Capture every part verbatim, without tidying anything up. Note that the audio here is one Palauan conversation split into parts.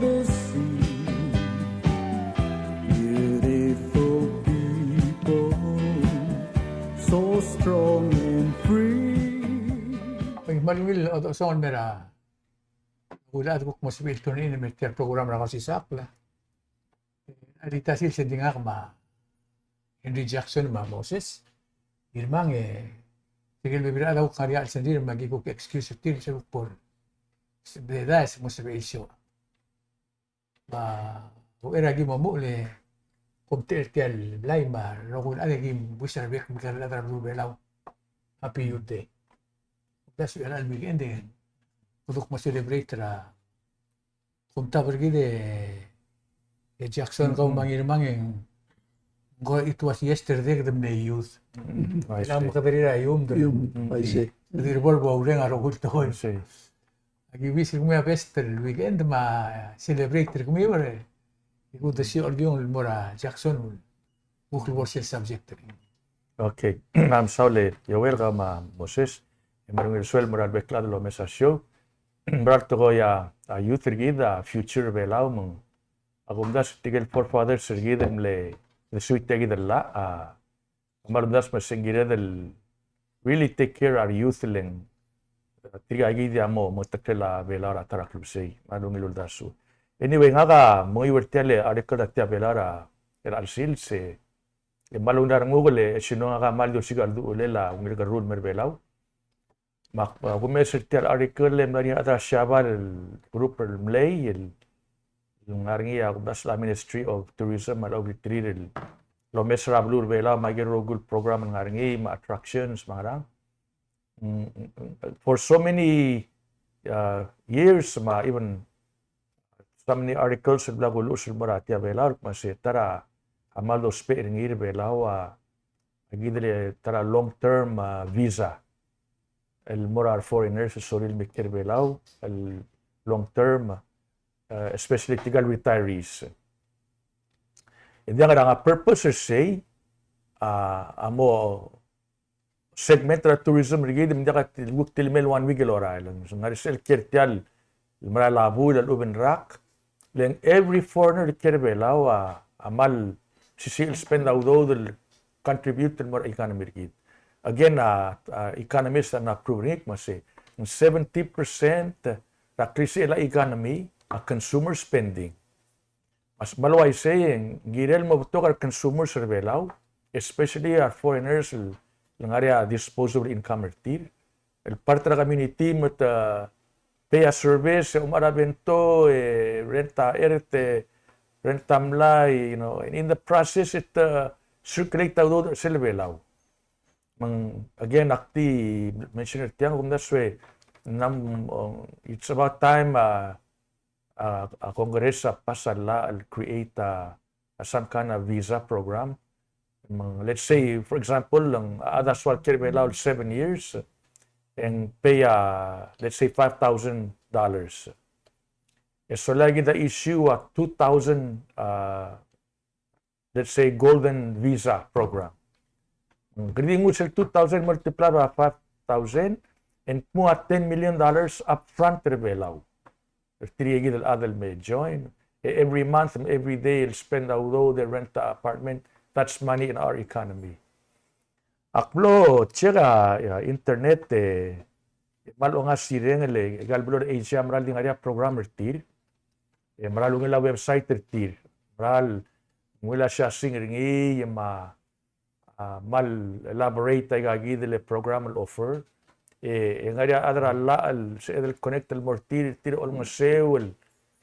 Beautiful people, so strong and free. Oi, me a ungil chodechosong el mo er a, ua el chad el kuk mo sebechir el tune in el mo er tia el program er a Kausisechakl. A di ta sils e di ngak me a Henry Jackson me a Moses Ngirmang e, tirke el bebil er a rechad a kuk ngar er ngii a chelsel tir me aki kuk excuse er tir, se kuk bo el, se beda, se mo sebechir el show. Me a uchei er a ki mo omuchel e kom tech er tia el blai me a rokui el chad e ki wish er a rebek el mekera el chad er a beluu er a Belau. Happy Youth Day. That's el weekend e kede kuk mo celebrate er a Kumtab er kid e, e Jackson, kau me a Ngirmang e ng, ng, it was yesterday kede mle youth. Mm, I see. Ng mekederir a youth. Youth, I see. Kede bo el bo oureng a rokui el tekoi. I see. Aki wish er kemiu a best el weekend me a celebrate er kemiu e, e kuk de sio er a iong el mo er a Jackson. Kuk el bo er sel subject er ngii. Okay. Ng mesaul e Joel, kau me a Moses, e me a ungil sueleb el mo er a rebek el chad el omes a show. Mera el tekoi a, a youth er kid a future er a Belau me ng, a kumdasu tirke el forefathers er kid el mle, mle suit er kid el llach, a, a kmal kumdasu me se ng kired el really take care our youth el ng, tirka kid a mo, mo mengetakl a Belau er a ta er a klebesei, me a ungil uldasu. Anyway, ngak a mengiu er tia el article er a Tia Belau er a, er a chelsel se, e kmal ungil a renguk el, e, as you know, ngak a kmal di osiik a uldurech el ungil kerruul el mer a Belau. Me ak, a, kumes er tia el article e mla er ngii a rechad er a Siabal el group el mlei, el, el ngar er ngii a kumdasu a Ministry of Tourism a locheklir el omes er a beluu er a Belau me aike el rokui el program el ngar er ngii me a attractions me a ngerang. Mm, mm, mm, for so many, uh, years, me a even so many articles el bla kuluches el mo er a Tia Belau, me se ta er a kmal dousbech er ngii er a Belau a, a kid el ta er a long term, uh, visa el mo er a foreigners el sorir el mei er a Belau el long term, uh, especially tirka el retirees. E diak, a purpose er sei a, a mo segment er a tourism er kid, me ng diak el kuk tilemel one week el orael. Ng ngar er sel kiei er tia el merael a buil a lechub e ng rak, le ng every foreigner el kiei er a Belau a, a kmal sisiich el spend a udoud el contribute el mo er a economy er kid. Again, a, a economist a mla prove er ngii me se ng seventy percent er a klisichel a economy a consumer spending. Me a kmal uaisei e ng kirel mo betok a re consumers er a Belau, especially a re foreigners el, el ngar er ngii a disposable income er tir. El part er a community me te pay a service, e omechar a bento, e rent a chert, e rent a mlai, you know, and in the process it, uh, circulate a udoud er sel Belau. Me ng, again, ak di mention er tiang, kumdasu e ng, um, it's about time, uh, a, a Congress a pass a law el create a, a some kind of visa program. Me ng, let's say, for example, ng a chad a soal kiei er a Belau el seven years, e ng pay a, let's say, five thousand dollars. E sola e kid a issue a two thousand, uh, let's say, golden visa program. Kede di nguu sel two thousand multiply by five thousand, e ng mo a ten million dollars upfront er a Belau. Er tirke kid el chad el me join. E every month, every day, el spend a udoud, e rent a apartment, that's money in our economy. Ak mlo check a, a internet e, e kmal ongasireng el, e, aika el beluu er a Asia a mera el di ngar er ngii a program er tir. E mera el ungil a website er tir. Mera el ungil a siasing er ngii, e me a, a, kmal elaborate aika kid el program el offer. E, e ngar er ngii a chad er a llach el sebeched el connect el mo er tir, tir a olengeseu el,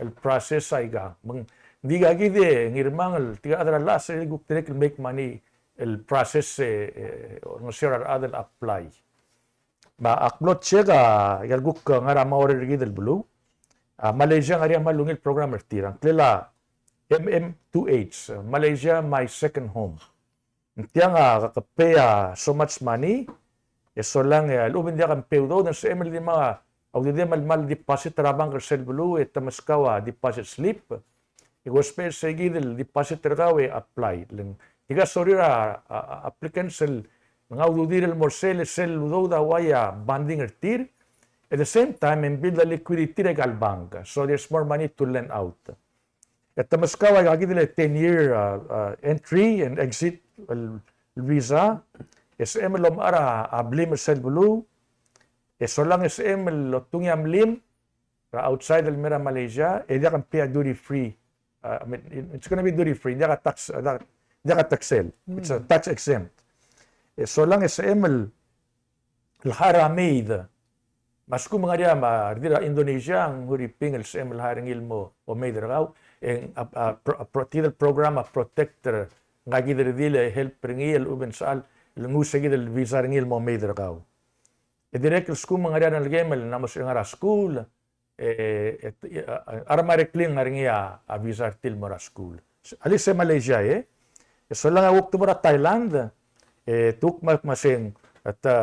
el process aika. Me ng di aika kid e Ngirmang el, tirka el chad er a llach a sebeched el kuk dirrek el make money el process, e, e, olengeseu er a rechad el apply. Me ak mlo check a, aika el kuk ngar er a mauer er kid el beluu. A Malaysia a ngar er ngii a kmal ungil program er tir. A ngklel a M M two H, Malaysia My Second Home. Ng tiang a ke pay a so much money, e solang e a lechub e ng diak a pay a udoud, e ng sebechem el di mla, a ududem el kmal deposit er a bank er sel beluu, e te meskau a deposit slip. E ko ousbech er sei kid el deposit er kau e apply. Le ng tirka sorir a, a, a applicants el ngar a ududir el mo er sel, sel udoud a uai a bonding er tir. At the same time, e ng build a liquidity er a ikal bank. So there's more money to lend out. E te meskau a ikakid el ten year, uh, uh, entry and exit el, el visa, e sebechem el omechar a, a blim er sel beluu, e solang e sebechem el otungii a mlim er a outside el mei er a Malaysia, e diak el pay a duty free. Uh, I mean, it's gonna be duty free. Diak a tax, uh, diak, diak a taxel. It's a tax exempt. E solang e sebechem el el hire a maid. Me a lsekum ng ngar er ngii a, me a redil er a Indonesia, ng Huriping el sebechem el hire er ngii el mo, mo maid er kau, e ng, a, a, pro-, a, pro-, tia el program a protect er ngii, kid el redil e help er ngii el lechub e ng soal el nguu se kid el visa er ngii el mo maid er kau. E dirrek el lsekum ng ngar er ngii a rengelekem el mla mo sebechir el ngar er a skuul, e, e, e, a, a, automatically ng ngar er ngii a, a visa er tir el mo er a skuul. At least se Malaysia, e. E solang e kuk te mo er a Thailand, e, te kuk me, me se ng, e te,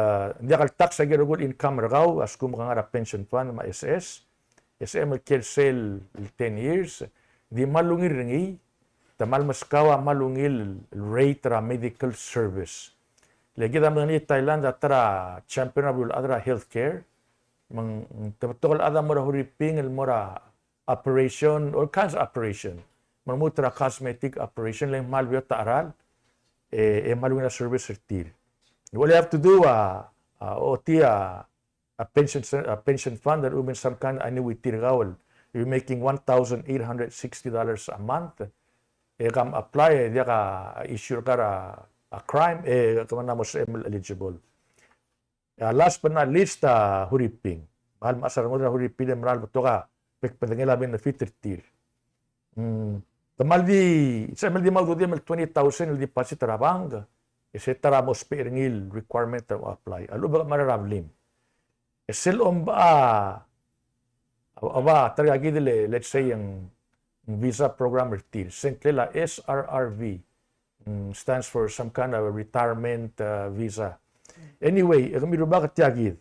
ng diak el tax a ikel rokui el income er kau, a lsekum ke ngar er a pension fund me a S S. E sebechem el kiei er sel ten years, di kmal ungil er ngii, te kmal meskau a kmal ungil el rate er a medical service. Le kid a medengei Thailand a ta er a champion er a beluulechad er a healthcare, me ng, te betok el chad a mo er a Huriping el mo er a operation, all kinds of operation. Me ng lmuut er a cosmetic operation, le ng kmal beot a cheral, e, e kmal ungil a service er tir. All you have to do, a, a, ochotii a, a pension, a pension fund, el lechub e ng some kind annuity er kau el, you're making one thousand eight hundred sixty dollars a month, e ke mo apply, e diak a issue er kau a, a crime, e ke mla mo sebechem el eligible. A last but not least, a Huriping. Me a lmechas a rengud er a Huriping el mera el betok a bek el bedengel a benefit er tir. Mm. Te kmal di, sebechem el di mo ududem el twenty thousand el deposit er a bank, e se ta er a mo ousbech er ngii el requirement er a apply. A lechub e ke mla er a blim. E sel omba a, a, a, ta er a kid el, let's say, ng, ng visa program er tir. Se ng ngklel a S R R V. Mm, stands for some kind of a retirement, uh, visa. Anyway, e kemiu el rubak, tia kid.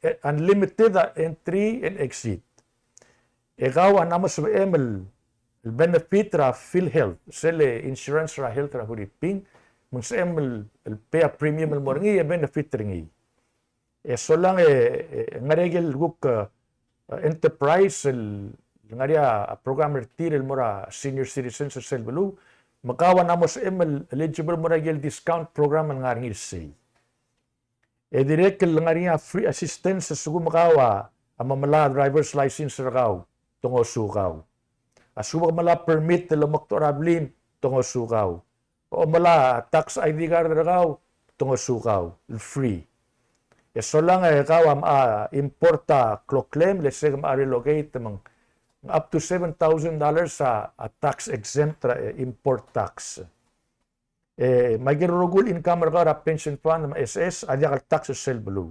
E, unlimited a entry and exit. E kau a mla mo sebechem el, el benefit er a PhilHealth, sel insurance er a health er a Huriping, me ng sebechem el, el pay a premium el mo er ngii, e benefit er ngii. E solang e, e ngar er ngii a ikel kuk, e, enterprise el ngar er ngii a program er tir el mo er a senior citizens er sel beluu, me kau a mla mo sebechem el eligible el mo er a ikel discount program el ngar er ngii er sei. E dirrek el ngar er ngii a free assistance a lsekum kau a, a mo melai a driver's license er kau, te ngosukau. A lsekum ke melai a permit el omekdechor a blim, te ngosukau. Omelai a tax I D card er kau, te ngosukau, el free. E solang e kau a, a import a kloklem, le se ke mo relocate me ng up to seven thousand dollars a, a tax exempt er a, e, import tax. E, me a ikel rokui el income er kau er a pension fund me a S S, a diak el tax er sel beluu.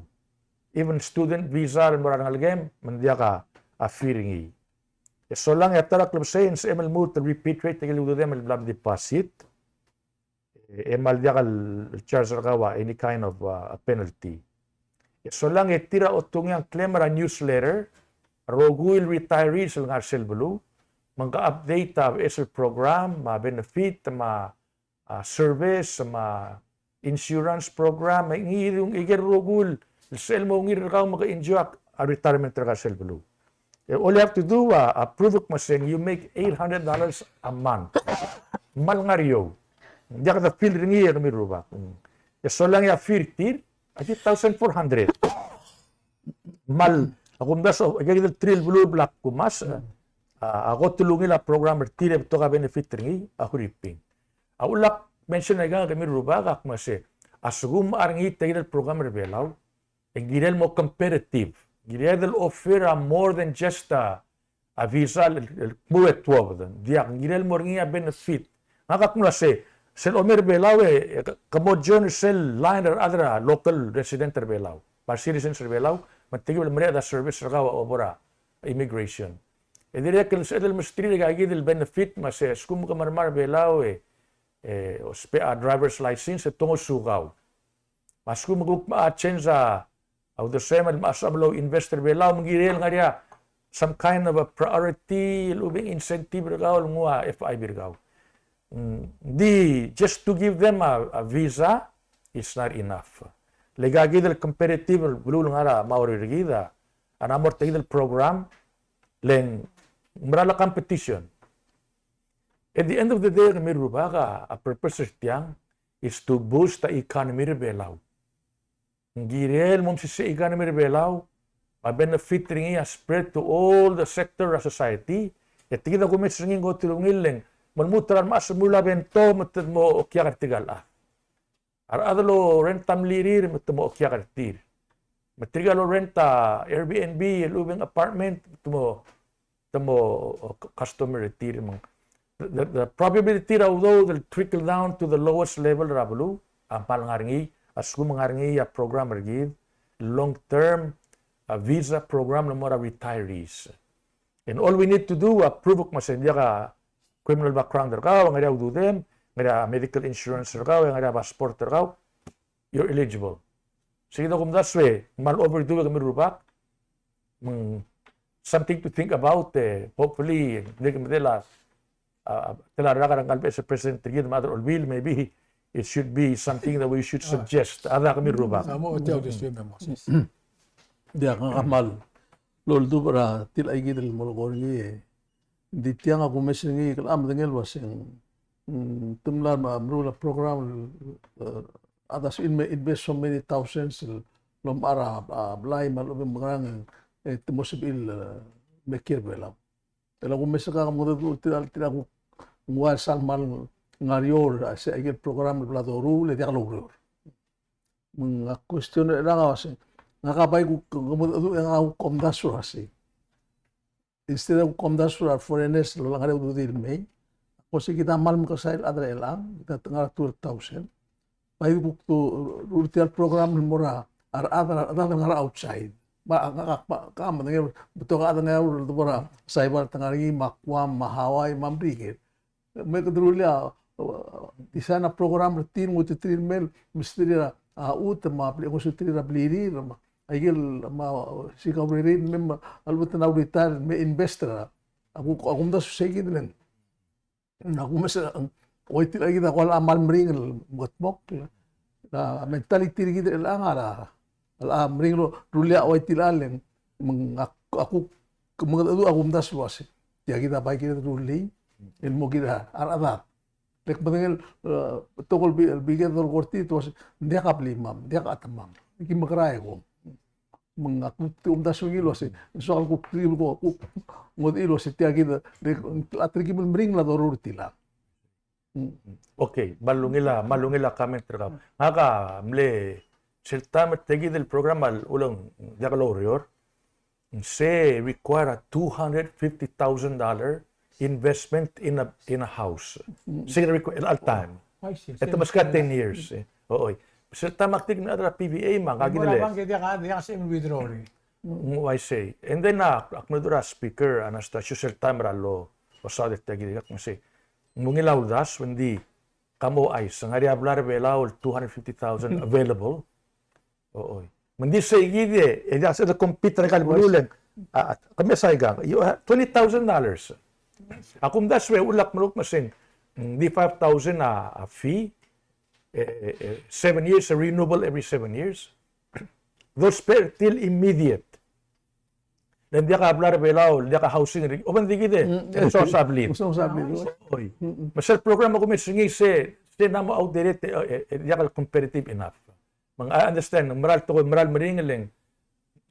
Even student visa el mo er a rengelekem, me ng diak a, a fee er ngii. E solang e a ta er a klebesei e ng sebechem el lmuut el repatriate a ikel ududem el bla mdeposit. E, e kmal diak el charge er kau a any kind of, uh, penalty. E solang e tir a otungii a ngklem er a newsletter, a rokui el retirees el ngar er sel beluu, me ng ko update a beches el program, me a benefit, me a, a, service, me a insurance program, me ngii di ungil, ikel rokui el sel mo ungil er kau me ke enjoy a retirement er kau er sel beluu. E, all you have to do, a, a, prove me se ng you make eight hundred dollars a month. Kmal ngar er eou. Diak de feel er ngii e kemiu el rubak. Mm. E solang e a fee er tir, a di thousand four hundred. Kmal, a kumdasu, e, kid el three el beluu el bla kumes, a, a kot el ungil a program er tir e betok a benefit er ngii, a Huriping. A ulak mention er ngii a kemiu el rubak, ak me se, a lsekum a ngar er ngii tia el program er Belau, e ng kirel mo competitive. Ng kirel el offer a more than just a, a visa el, el, el kmu e tuobed. Diak, ng kirel mo er ngii a benefit. Ngak ak mla se, sel omer Belau e, e ke mo join er sel line er a rechad er a local resident er Belau, me a citizens er Belau, me te kiei el mereched a service er kau a obo er a immigration. E dirrek el sebeched el mesterir a ikakid el benefit, me se, a lsekum ke mermang er Belau e, e, ousbech a driver's license, e te ngosukau. Me a lsekum ke kuk mo change a, a uldesuem el mo soam el ouinvest er Belau, me ng kirel ngar er ngii a some kind of a priority, el lechub e ng incentive er kau el nguu a F I B er kau. Mm, di, just to give them a, a visa, it's not enough. Le ikakid el competitive el beluu el ngar er a Maori er kid a, a mla mo er tia kid el program, le ng mera el competition. At the end of the day, kemiu el rubak, a, a purpose er tiang is to boost the economy er a Belau. Ng kirel el mo mesisiich a economy er a Belau, me a benefit er ngii a spread to all the sector er a society, e tia kid a kumes er ngii ng kot el ungil le ng, me lmuut er a remechas el meruul a bento me te mo okiak er tirka el chad. A rechad el orent a mlirir me te mo okiak er tir. Me tirka el orent a Airbnb, el lechub e ng apartment, me te mo, te mo, uh, customer er tir me ng. The, the, the probability er a udoud el trickle down to the lowest level er a beluu, a kmal ngar er ngii, a lsekum ng ngar er ngii a program er kid, long term, a visa program el mo er a retirees. And all we need to do, a prove el kmo se ng diak a criminal background er kau, ng ngar er ngii a ududem, ng ngar er ngii a medical insurance er kau, ng ngar er ngii a passport er kau, you're eligible. Sei kid a kumdasu e, ng kmal overdue e kemiu el rubak, me ng something to think about, e, hopefully, ng di ke medal a, a, tela rak er a ngalek el Vice President er kid me a chad er a Olbiil, maybe it should be something that we should suggest. A da kemiu el rubak. Ng mo tia el display memo. Diak, ng kmal oldubech er tia kid el mo er ngii, e. Ng di tiang a kumes er ngii, kede medengei el uaseng, mm, te mla meruul a program, e, a chad a sebechir el me invest so many thousands el omechar a, a blai me a lechub e ng mekerang, e te mo sebechir el, e, me kiei er a Belau. E le a kumes er kau, ke mengedecheduch er tir, tir a kuk nguu a sal kmal ngar er eou er a se, aike el program el bla doruul e diak loureor. Me ng a question er ngak a uaseng, ngak a bai kuk, ke mengedecheduch e ngak a kuk omdasu el uasei, instead of kuk omdasu er a foreigners el ngar er a ududir el mei, a ko se kid a kmal mekesai el chad er chelechang, kid a ngar er a twelve thousand. Bai kuk doruul tia el program el mo er a rechad, a rechad el ngar er a outside. Me a, ngak a, ngak a medengei, betok a chad el ngar er a, el debo er a Saipan el te ngar er ngii, me a Guam, me a Hawaii, me a Merikel. Me kede rullii a, uh, design a program er tir, nguu tirke el mei el mesterir a, a chutem, me a bli-, ngosuterir a blirir, me aike el, me a, uh, sikau er tir el mei me a lebo el te retire, me invest er a. A ku, a kumdasu sei kid el ng. A kumes er a, ua tia kid a kmal meringel el mekedmokl. A mentality er kid er chelechang a, a meringel el rullii a ua tia el, me ng, a ku, ke mengedecheduch a kumdasu el uasei, tia kid a bai kid el rullii el mo kid a rechad. Le ke medengei el, e, betok el bi-, el biked el dolekoi er tir el uasei, ng diak a blimam, ng diak a chetemam. Ki mekerang e kom. Me ng a kuk di omdasu er ngii el uasei, ng soak el kuk, kuk, kuk ngodechii el uasei tia kid, le, a tir a ki mle meringel a doruul er tiang. Mm. Okay, me a ungil a, me a ungil a comment er kau. Ngak a mle, sel taem er tia kid el program a uchul e ng diak loureor, ng sei require a two hundred fifty thousand dollar investment in a, in a house. Mm. Sei require, el all time. I see. E te meskau a ten years, e. Oi. Sel taem ak di kmo a rechad er a P V A me ngak a kid el. Ng ua isei. And then a, ak mle dmu er a speaker, Anastasio, sel taem er a lo, losaod er tia kid el kmo sei, ng ungil a uldasu, me ng di, ka mo uaisei, ng ngar er ngii a blai er a Belau el two hundred fifty thousand available. Oi. Me ng di sei kid e, e diak sel compete er aika el beluu el, a, a, kemiu a saikang, you have twenty thousand dollars. A kumdasu e uchul me ak melekoi el kmo sei, ng di five thousand a, a fee, e, e, e, seven years, renewable every seven years. Those pay till immediate. Le ng diak a blai er a Belau, le ng diak a housing er ngii, obengkid e, mm, e ng sosa a blid. Ng sosa a blid. Oi. Mm, mm. Me sel program a kumes er ngii sei, sei ng mo outdated, e, e, e diak el competitive enough. Me ng, I understand, ng mera el tekoi, mera el meringel e ng,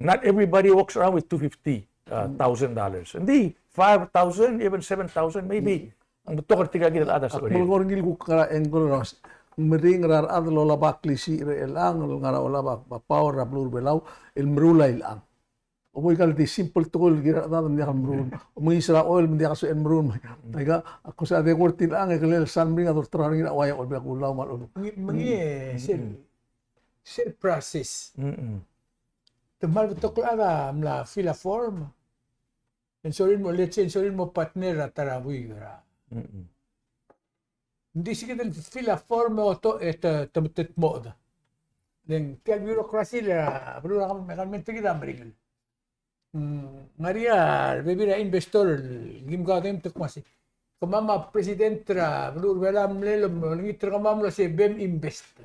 not everybody walks around with two fifty, uh, thousand dollars. Ng di five thousand, even seven thousand, maybe. Ng betok er tirka kid el chad a sebechir. Ak melekoi er ngii el kuk ngar er a angle er a, meringel er a rechad el olab a klisiich er chelechang, el ngar er a olab a power er a beluu er a Belau, el meruul a ilechang. Obo aika el di simple tekoi el kirel a rechad me ng diak el meruul. Omengiis er a oil me ng diak el sebechel el meruul. Aika, a ko se a dekor er tilechang e kelel sal meringel a dolterau er ngii er a ua ia Olbiil er a Kelulau me a lechub. Me ngii, me ngii, e, sel, sel process. Mm-mm. Te kmal betok el chad a mla fill a form. E ng sorir el mo, let's say, e ng sorir el mo partner er a ta er a buik er a. Mm-mm. Ng di se kid el fill a form e oto-, e te, te, te tmodech. Le ng tia el bureaucracy er a beluu er a government, government er kid a meringel. Mm, ng ngar er ngii a rebebil er a investor el kim kaodengei me te kmo sei, kemam a president er a beluu er a Belau a mle olengit er kemam el uasei bem invest.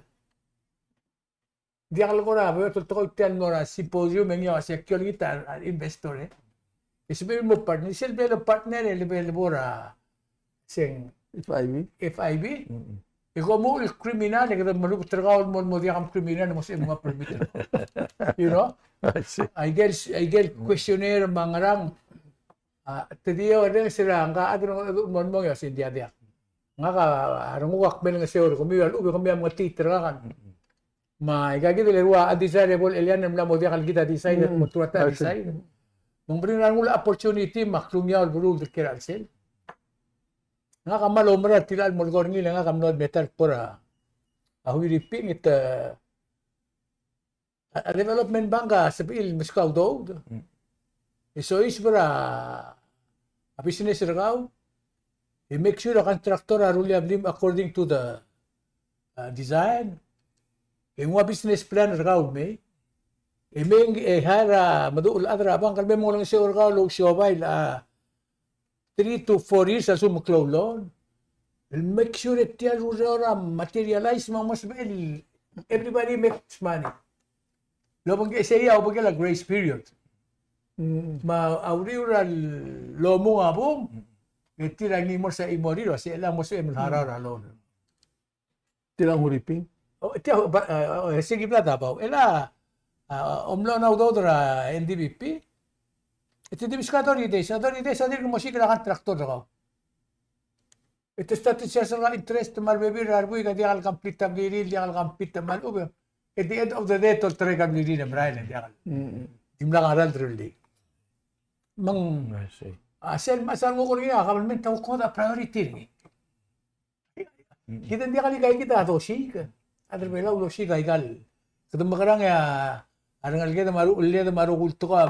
Diak el kora beot el tekoi tia el mo er a symposium e ngii a uase ki olengit a, a investor, e. E sebechir el mo partner, sel bla el partner, e le bla el bo er a se ng F I B. F I B. Mm-mm. E kom uchul el criminal, e kede meluut er kau el mo, mo diak a criminal, mo sebechem el nguu a permit. You know? I see. Aike el, aike el questionnaire me a ngerang, a, te di orrenges er a ngka a chad el mo, mo, mo, mo, se ng diak, diak. Ngak a renguk a kmelengeseu er kemiu a lechub e kemiu a mengetengit er ngak. Mm-mm. Me aika kid el ua undesirable alien el mla mo diak el kid a design, mm, mo tuat a, I see, design. Me ng bring er a rengul a opportunity me a klungiaol el beluuled er ker a chelsel. Ngak a kmal oumera er tia el molekoi er ngii, le ngak a mlo metael el kbo er a Huiriping, e te, a, a development bank a sebechir el meskau a udoud. Mm. E soiseb er a business er kau, e make sure a contractor a rullii a blim according to the, uh, design. E nguu a business plan er kau el mei. E mei e hire a meduch el chad er a bank el mei me ng olengeseu er kau el ousiobai el, uh, three to four years a lsekum ng klou el loan. El make sure e tia el ureor a materialize me ng mo sebechel el everybody makes money. Lobengkesii a obengkel a grace period. Mm. Me a uriul er a lomung a bung, e tir a ngii mo er se a chimorir, se el mo sebechem el harau er a loan. Tir a Huiriping? O, tia, ba, e, o, e, se ki bla dabau. El a, a, omloan a udoud er a N D B P. E te di meskau a thirty days, a thirty days a dirk mo siik er a contractor er kau. E te start el sers er a interest me a rebebil er a rebuik a diak el complete a blirir, diak el complete me a lechub. At the end of the day, te olterau a blirir e merael e diak el. Mm-mm. Dimlak a ralm el rullii. Me ng, I see, a sel, me a sel nguk er ngii a government a kuk ngodech a priority er ngii. Mm-mm. Kid a diak el ika kid a dosiik. A chad er a Belau el osiik a ikal. Kede mekerang e a a rengeleked me a rucheled me a rokui el tekoi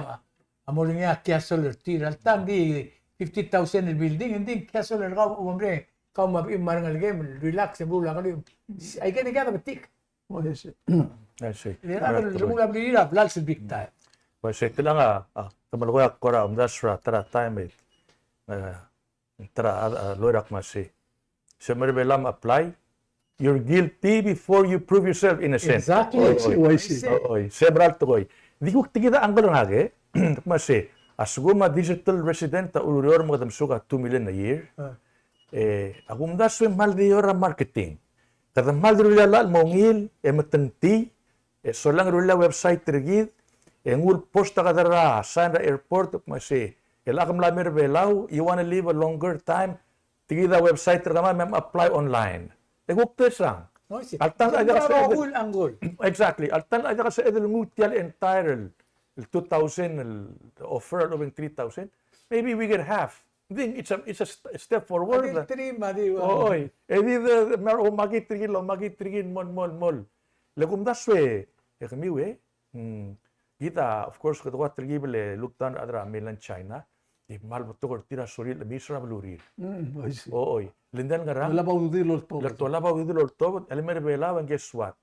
a mo er ngii a castle er tir. Alta ng di fifty thousand el building, ng di castle er kau, omreng, kau me a bechim me a rengelekem el relax e meruul a kelem. Aike el kid a betik. Oh, I see. I see. Le a rengul a blirir a blals el big time. Well, se tiang a, a, te melekoi a kora omdasu er a ta er a time, e, e, Ta er a, a, lawyer a kmo sei. Se el mei er a Belau me apply, you're guilty before you prove yourself innocent. Exactly. Oi, oi. Oi, oi. Se mera el tekoi. Di kuk tia kid a angle er ngak e, kmo sei, a lsekum a digital resident a ulureor me kede mesuk a two million a year. Ah. E, a kumdasu e kmal di ua marketing. Kede kmal di rullii a llach el mo ungil, e metengtii, e solang e rullii a website er kid, e nguu el post a kede er a sign er a airport, kmo sei, e le ak mla mei er a Belau, you wanna live a longer time, tia kid a website er kemam, me mem apply online. E kuk tesang. Oh, I see. Alta ng diak a sebeched el, exactly. Alta ng diak a sebeched el nguu tia el entire el, el two thousand el offer, el obeng three thousand. Maybe we get half. Ng di, it's a, it's a st-, step forward. A di el three me a di, oi. E di de, de, me a omakit er kid, omakit er kid, mo, mo, mo. Le kumdasu e, e kemiu e. Mm. Kid a, of course, kede kuk telkib el look down er a rechad er a mainland China. Di kmal betok er tir a sorir el chemiis er a belurir. Mm, I see. Oi. Le ng diak el ngerang. Olab a ududir el oltobed. Le olab a ududir el oltobed, el mei er a Belau, and guess what?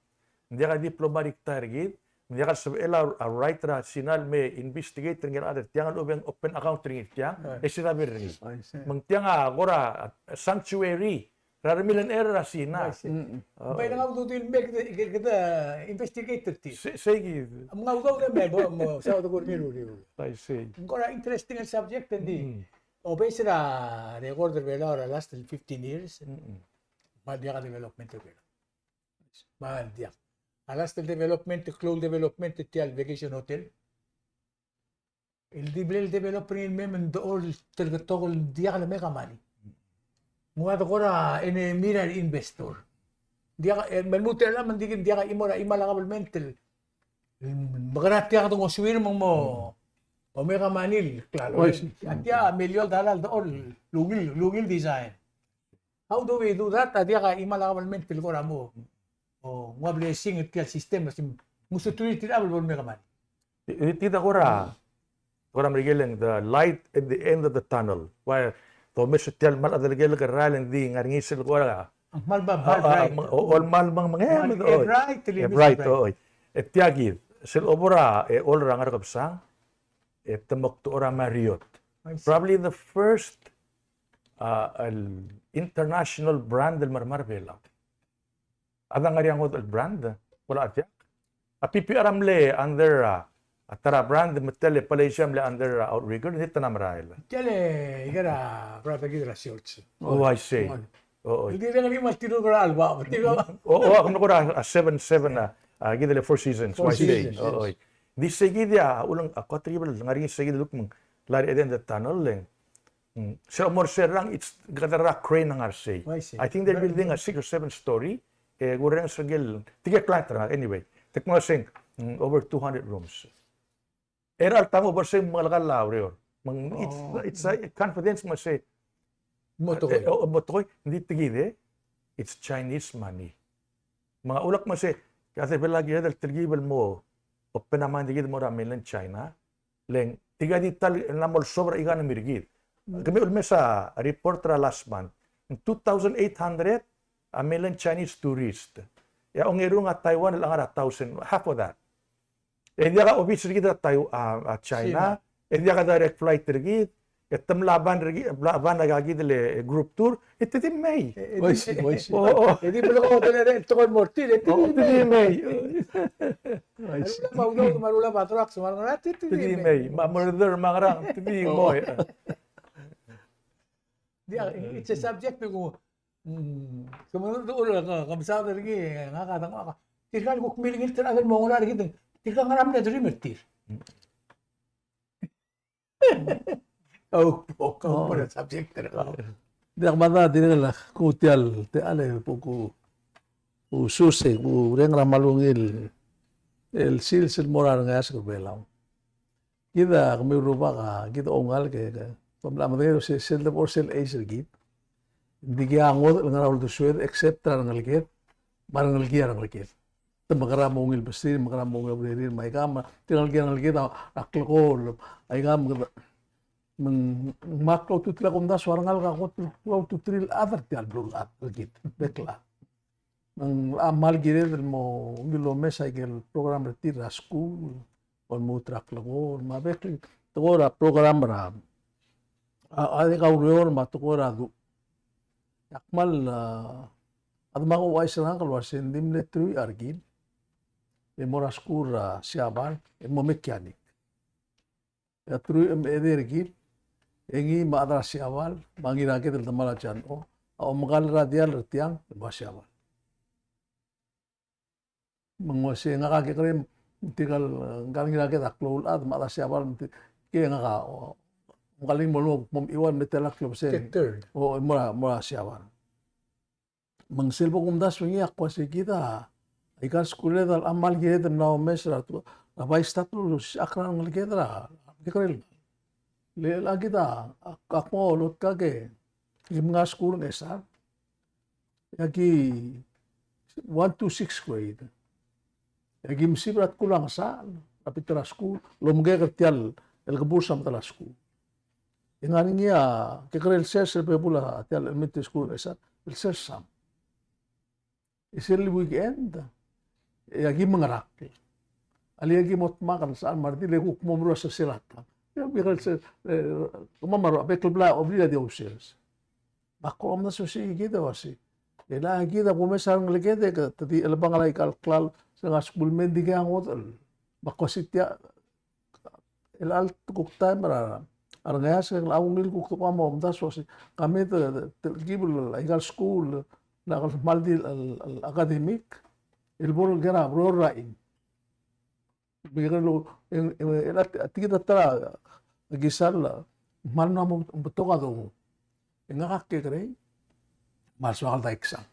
Ng diak a diplomatic tie er kid, ng diak el sebechel a, a right er a Sina el me investigate er ngii a rechad er tiang el obeng open account er ngii er tiang, e se daob er ngii. I see. Me ng tiang a kora, a, sanctuary er a remillionaire er a Sina. I see. Mm-mm. Bai le ng ududir el me kede, kede investigate er tir. Se, sei kid. Me ng ududir el me, bo, mo, sa ududir el me. I see. Ng kora interesting el subject, ng di. Mm. Obes er a record er a Belau er a last fifteen years. Mm-mm. Me ng diak a development er a Belau. Me ng diak. A last el development, klou el development, tia el vacation hotel. El di blal develop er ngii el mei me ng dechor el teleketok el diak le make a money. Ng ua de kora enemy er a investor. Diak, e, me lmuut er a, me ng di, diak a chimo er a chimal a kabelment el, el mekerang e diak de ngosuir me ng mo, mo make a money el klalo. Oh, I see. A tia a million dollar el dechor el ungil, el ungil design. How do we do that? A diak a chimal a kabelment el kora mo, o, ngua blessing er tia el system, a se ng usuturir tir a bla bo el make a money. Di, di, di kora, kora Merikel e ng the light at the end of the tunnel. Ua, te omes er tia el kmal chad el kelek el rael e ng di ngar er ngii sel kora. Ng kmal ba, kmal bright. O, o, kmal meng, meng, e, bright, oi. E tia kid, sel obo er a, e, echol er a Ngerkebesang, e te mo kdechor a Marriott. I see. Probably the first, a, el international brand el mla er a Belau. A dang ngar er ngii a ngodech el brand, kora diak. A PPR a mle under a, a ta er a brand, me tia el Palasia a mle under a Outrigger, e te mla merael. Tia el, ika er a brand er kid er a Shorts. Oh, I see. Oh, oh. Di le ngar er ngii me a tirke el ba, tirke el ba. Oh, oh, a kuk kora a seven seven a, a kid el Four Seasons, Four Seasons, yes. Oh, oh. Di sei kid a, uleng a kuater kid el ngar er ngii sei kid el kuk meng, lak e de tunnel e ng. Mm. Se mo er se er a, it's, kede er a crane a ngar sei. Oh, I see. I think they're building a six or seven story. E kurrenges er ngii el, tirke el client er ngak, anyway. Te kmo se ng, mm, over two hundred rooms. Er a le ta mo bo er sei me ng melekall a ureor. Me ng, it's, oh, it's a confidence me se. Mo tekoi. E, o, mo tekoi, ng di tia kid e, it's Chinese money. Me ng ulak me se, kede bla kired el telkib el mo open a mind er kid el mo er a mainland China. Le ng, tirka di ta el mla mo olsobel er a economy er kid. Mm. Kemiu el mes a report er a last month. Ng two thousand eight hundred a mainland Chinese tourist. E a ongerung a Taiwan el ngar er a thousand, half of that. E diak a obis er kid er a Tai-, a, a China. China. E diak a direct flight er kid. E te mla ban er kid, mla ban er kid el group tour. E te di mei. E, e di, oh, oh. E di mlo ko te le, te ko mo er tir, e te di mei. Oh, te di mei. Oh, I see. Me a udoud, me a rulab a drugs, me a ngerang, te di mei. Me a murder, me a ngerang, te di mei. Di, it's a subject, me ko, mm, ke mo, ke, ke mesaod er ngii, ngak a dang, ngak a, tirka el kuk milengit er a chad el mo ngar er kid, tirka ngar er a mle dream er tir. Au, au, au, subject er kau. Diak, mada, tirke el kuk tia el, te ale, kuk, kuk, usus e, kuk reng er a mal ungil el sils el mo er a rengeasek er a Belau. Kid a kemiu el rubak a, kid a oungalek e, ke, ke, te mla medengei el se, sel debo er sel eis er kid. Ng dikea ngodech el ngar er a uldesued, except er a rengeleked, me a rengelekii a rengeleked. Te mekerang a mo ungil besirir, mekerang a mo ungil urerir, me aika, me tirka el kiei er a rengeleked a klekool, aika me kede, me ng, me a klou a ultutelel a kumdasu a rengalek a kot el klou a ultutelel el chad er tia el beluu el chad, el kid, bek el chad. Me ng locha kmal kired el mo ungil el omes aike el program er tir er a skuul, el mo er a klekool, me a bek el tekoi er a program er a, a, a, aika ureor me a tekoi er a du-, Ak kmal, a, a de mak ouchais er ngak el uasei ng di mle truich a rekil e mo er a skuul er a Siabal, e mo mechanic. E a truich me a edei a rekil, e ngii me a chad er a Siabal, me a Ngiraked el demal a John O, a omekall er a diall er tiang, el mo er a Siabal. Me ng uasei ngak a kekerei, tirka el, ngka el Ngiraked a klou el chad, me a chad er a Siabal, me tirke ngak a, o, ngka el ngii mo, mo, mo, iual me tia el klou el uasei. Take turn. O, mo er a, mo er a Siabal. Me ng sel bo kumdasu er ngii a kuk uasei kid a, aika el skuul el locha kmal kired el mla omes er a, a bai start el osisechakl er a rengeleked er a, kekerei. Le, le kid a, a, ak mo lotka ke, e ki mngai a skuul er a Ngchesar. E aki one to six grade. E aki mesib er a tkul a Ngchesar, er a bita er a skuul, el omekek er tia el keburs er a medal a skuul. E ng ngar er ngii a kekerei el sers er a bebul a tia el elementary school er a Ngchesar, el sers a. E sel weekend, e aki mengerakl. Alii, aki mo dmak el sechal me a redil e kuk mo meruul a sesel a tang. E a bek el se-, e, kemam a rua, bek el blai a obrir a di ousers. Me ak kuk omdasu sei kid el uasei, e le kid a kumes a rengeleked e ke te di chelebangel aika el klalo, se ng a skuul me ng dikea ngodech el. Me ak uasei tia, el chelecha el kuk taem er a, a rengeasek, a ungil kuk tekoi a mo omdasu el uasei, ka me te, te, telkib el aika el skuul, el kmal di el, el, el academic, el bo er a ker a ureor er a chim. Me ke lo, e, e, el a, a tia kid a ta er a, a kisal, a, kmal mla mo betok a dongu. E ngak a kekerei, kmal soak el daiksang.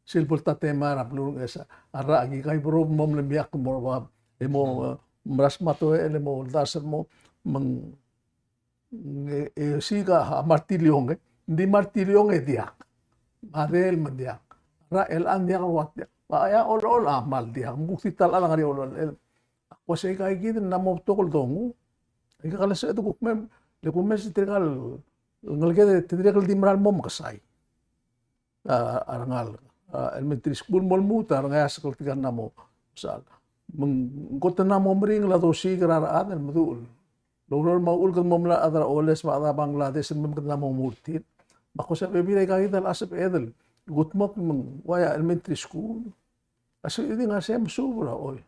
Sel bo el ta temel a beluu er a Ngchesar, a rechad a ki kai bro mo mle miak mo er a bab, e mo, e, meras me a toel, e mo uldasu el mo, me ng, e, e, siik a kmal di liong, e. Ng di kmal di liong e diak. Me a del me ng diak. Rechad el a ng diak el ua diak. Me a, e a olecholt a kmal diak. Me kuk di ta el chad a ngar er ngii a olecholt. Ak uasei aika kid a mla mo betok el dongu. Aika el klesech e te kuk mei, le kumes tirka el ngeleked e te dirrek el di mera el mo mekesai. A, a rengalek, a, elementary school mo lmuut a rengeasek el tirka el mla mo sechal. Me ng kot el mla mo meringel a dosiik er a rechad el meduch el oureor me a uchul kede mo melai a chad er a Oles me a chad er a Bangladesh el mei me kede mla mo mei er tir. Me ak uasei a bebil er aika kid a locha sebeched el kudmokl me ng uaia elementary school. A sebeched el di ngar sei e mesuub er a, oi.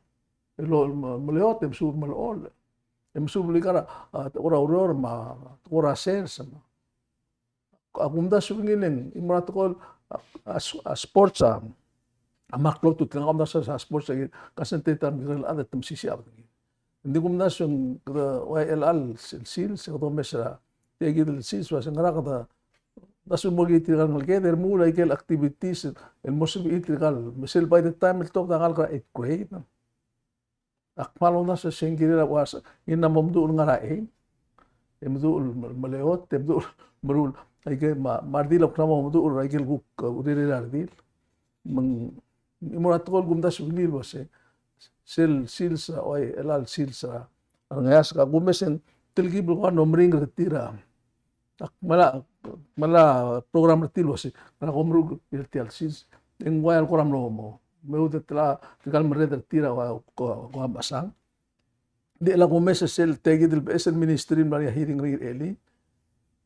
el meleot, e mesuub el melechol. E mesuub el ikal, a, tekoi er a ureor me a tekoi er a sers me a A kumdasu er ngii e ng, e mo er a tekoi el, a, a, a sports a, a mle klou a ultutelel, ng kumdasu a sports a concentrate er a mekekerei el chad e te mesisiich a bedengir. Ng di kumdasu e ng kede ua el chelecha el sils, e kede omes er a, tia kid el sils, ua se ng ngera kede, kumdasu el mo er tirka el ngeleked, e remuul a ikel activities, el mo sebechir tirka el, me sel by the time el tobed a ngalek er a eighth grade. Ak kmal omdasu e se ng kirel a ua se, ngii a mo meduch el ngar er a eim. E meduch el meleot, e meduch el meruul. Aike me a, me a redil a kuk mo meduch er a ikel kuk, uh, urerel a redil. Me ng, e mo er a tekoi el kumdasu er ngii el ua se, sel sils a, oi, el chelecha el sils a, a rengeasek a kumes e ng telkib el kuk a mringel er tir a Ak mla, mla program er tir el ua se, ngera kom meruul er tia el sils. E ng ua el kora mlo mo. Me udoud el, tirka el merreder er tir a ua, ko, ko a mesang. Di el kumes er sel tia kid el beches el ministry el mla er ngii a hearing er ngii er elii.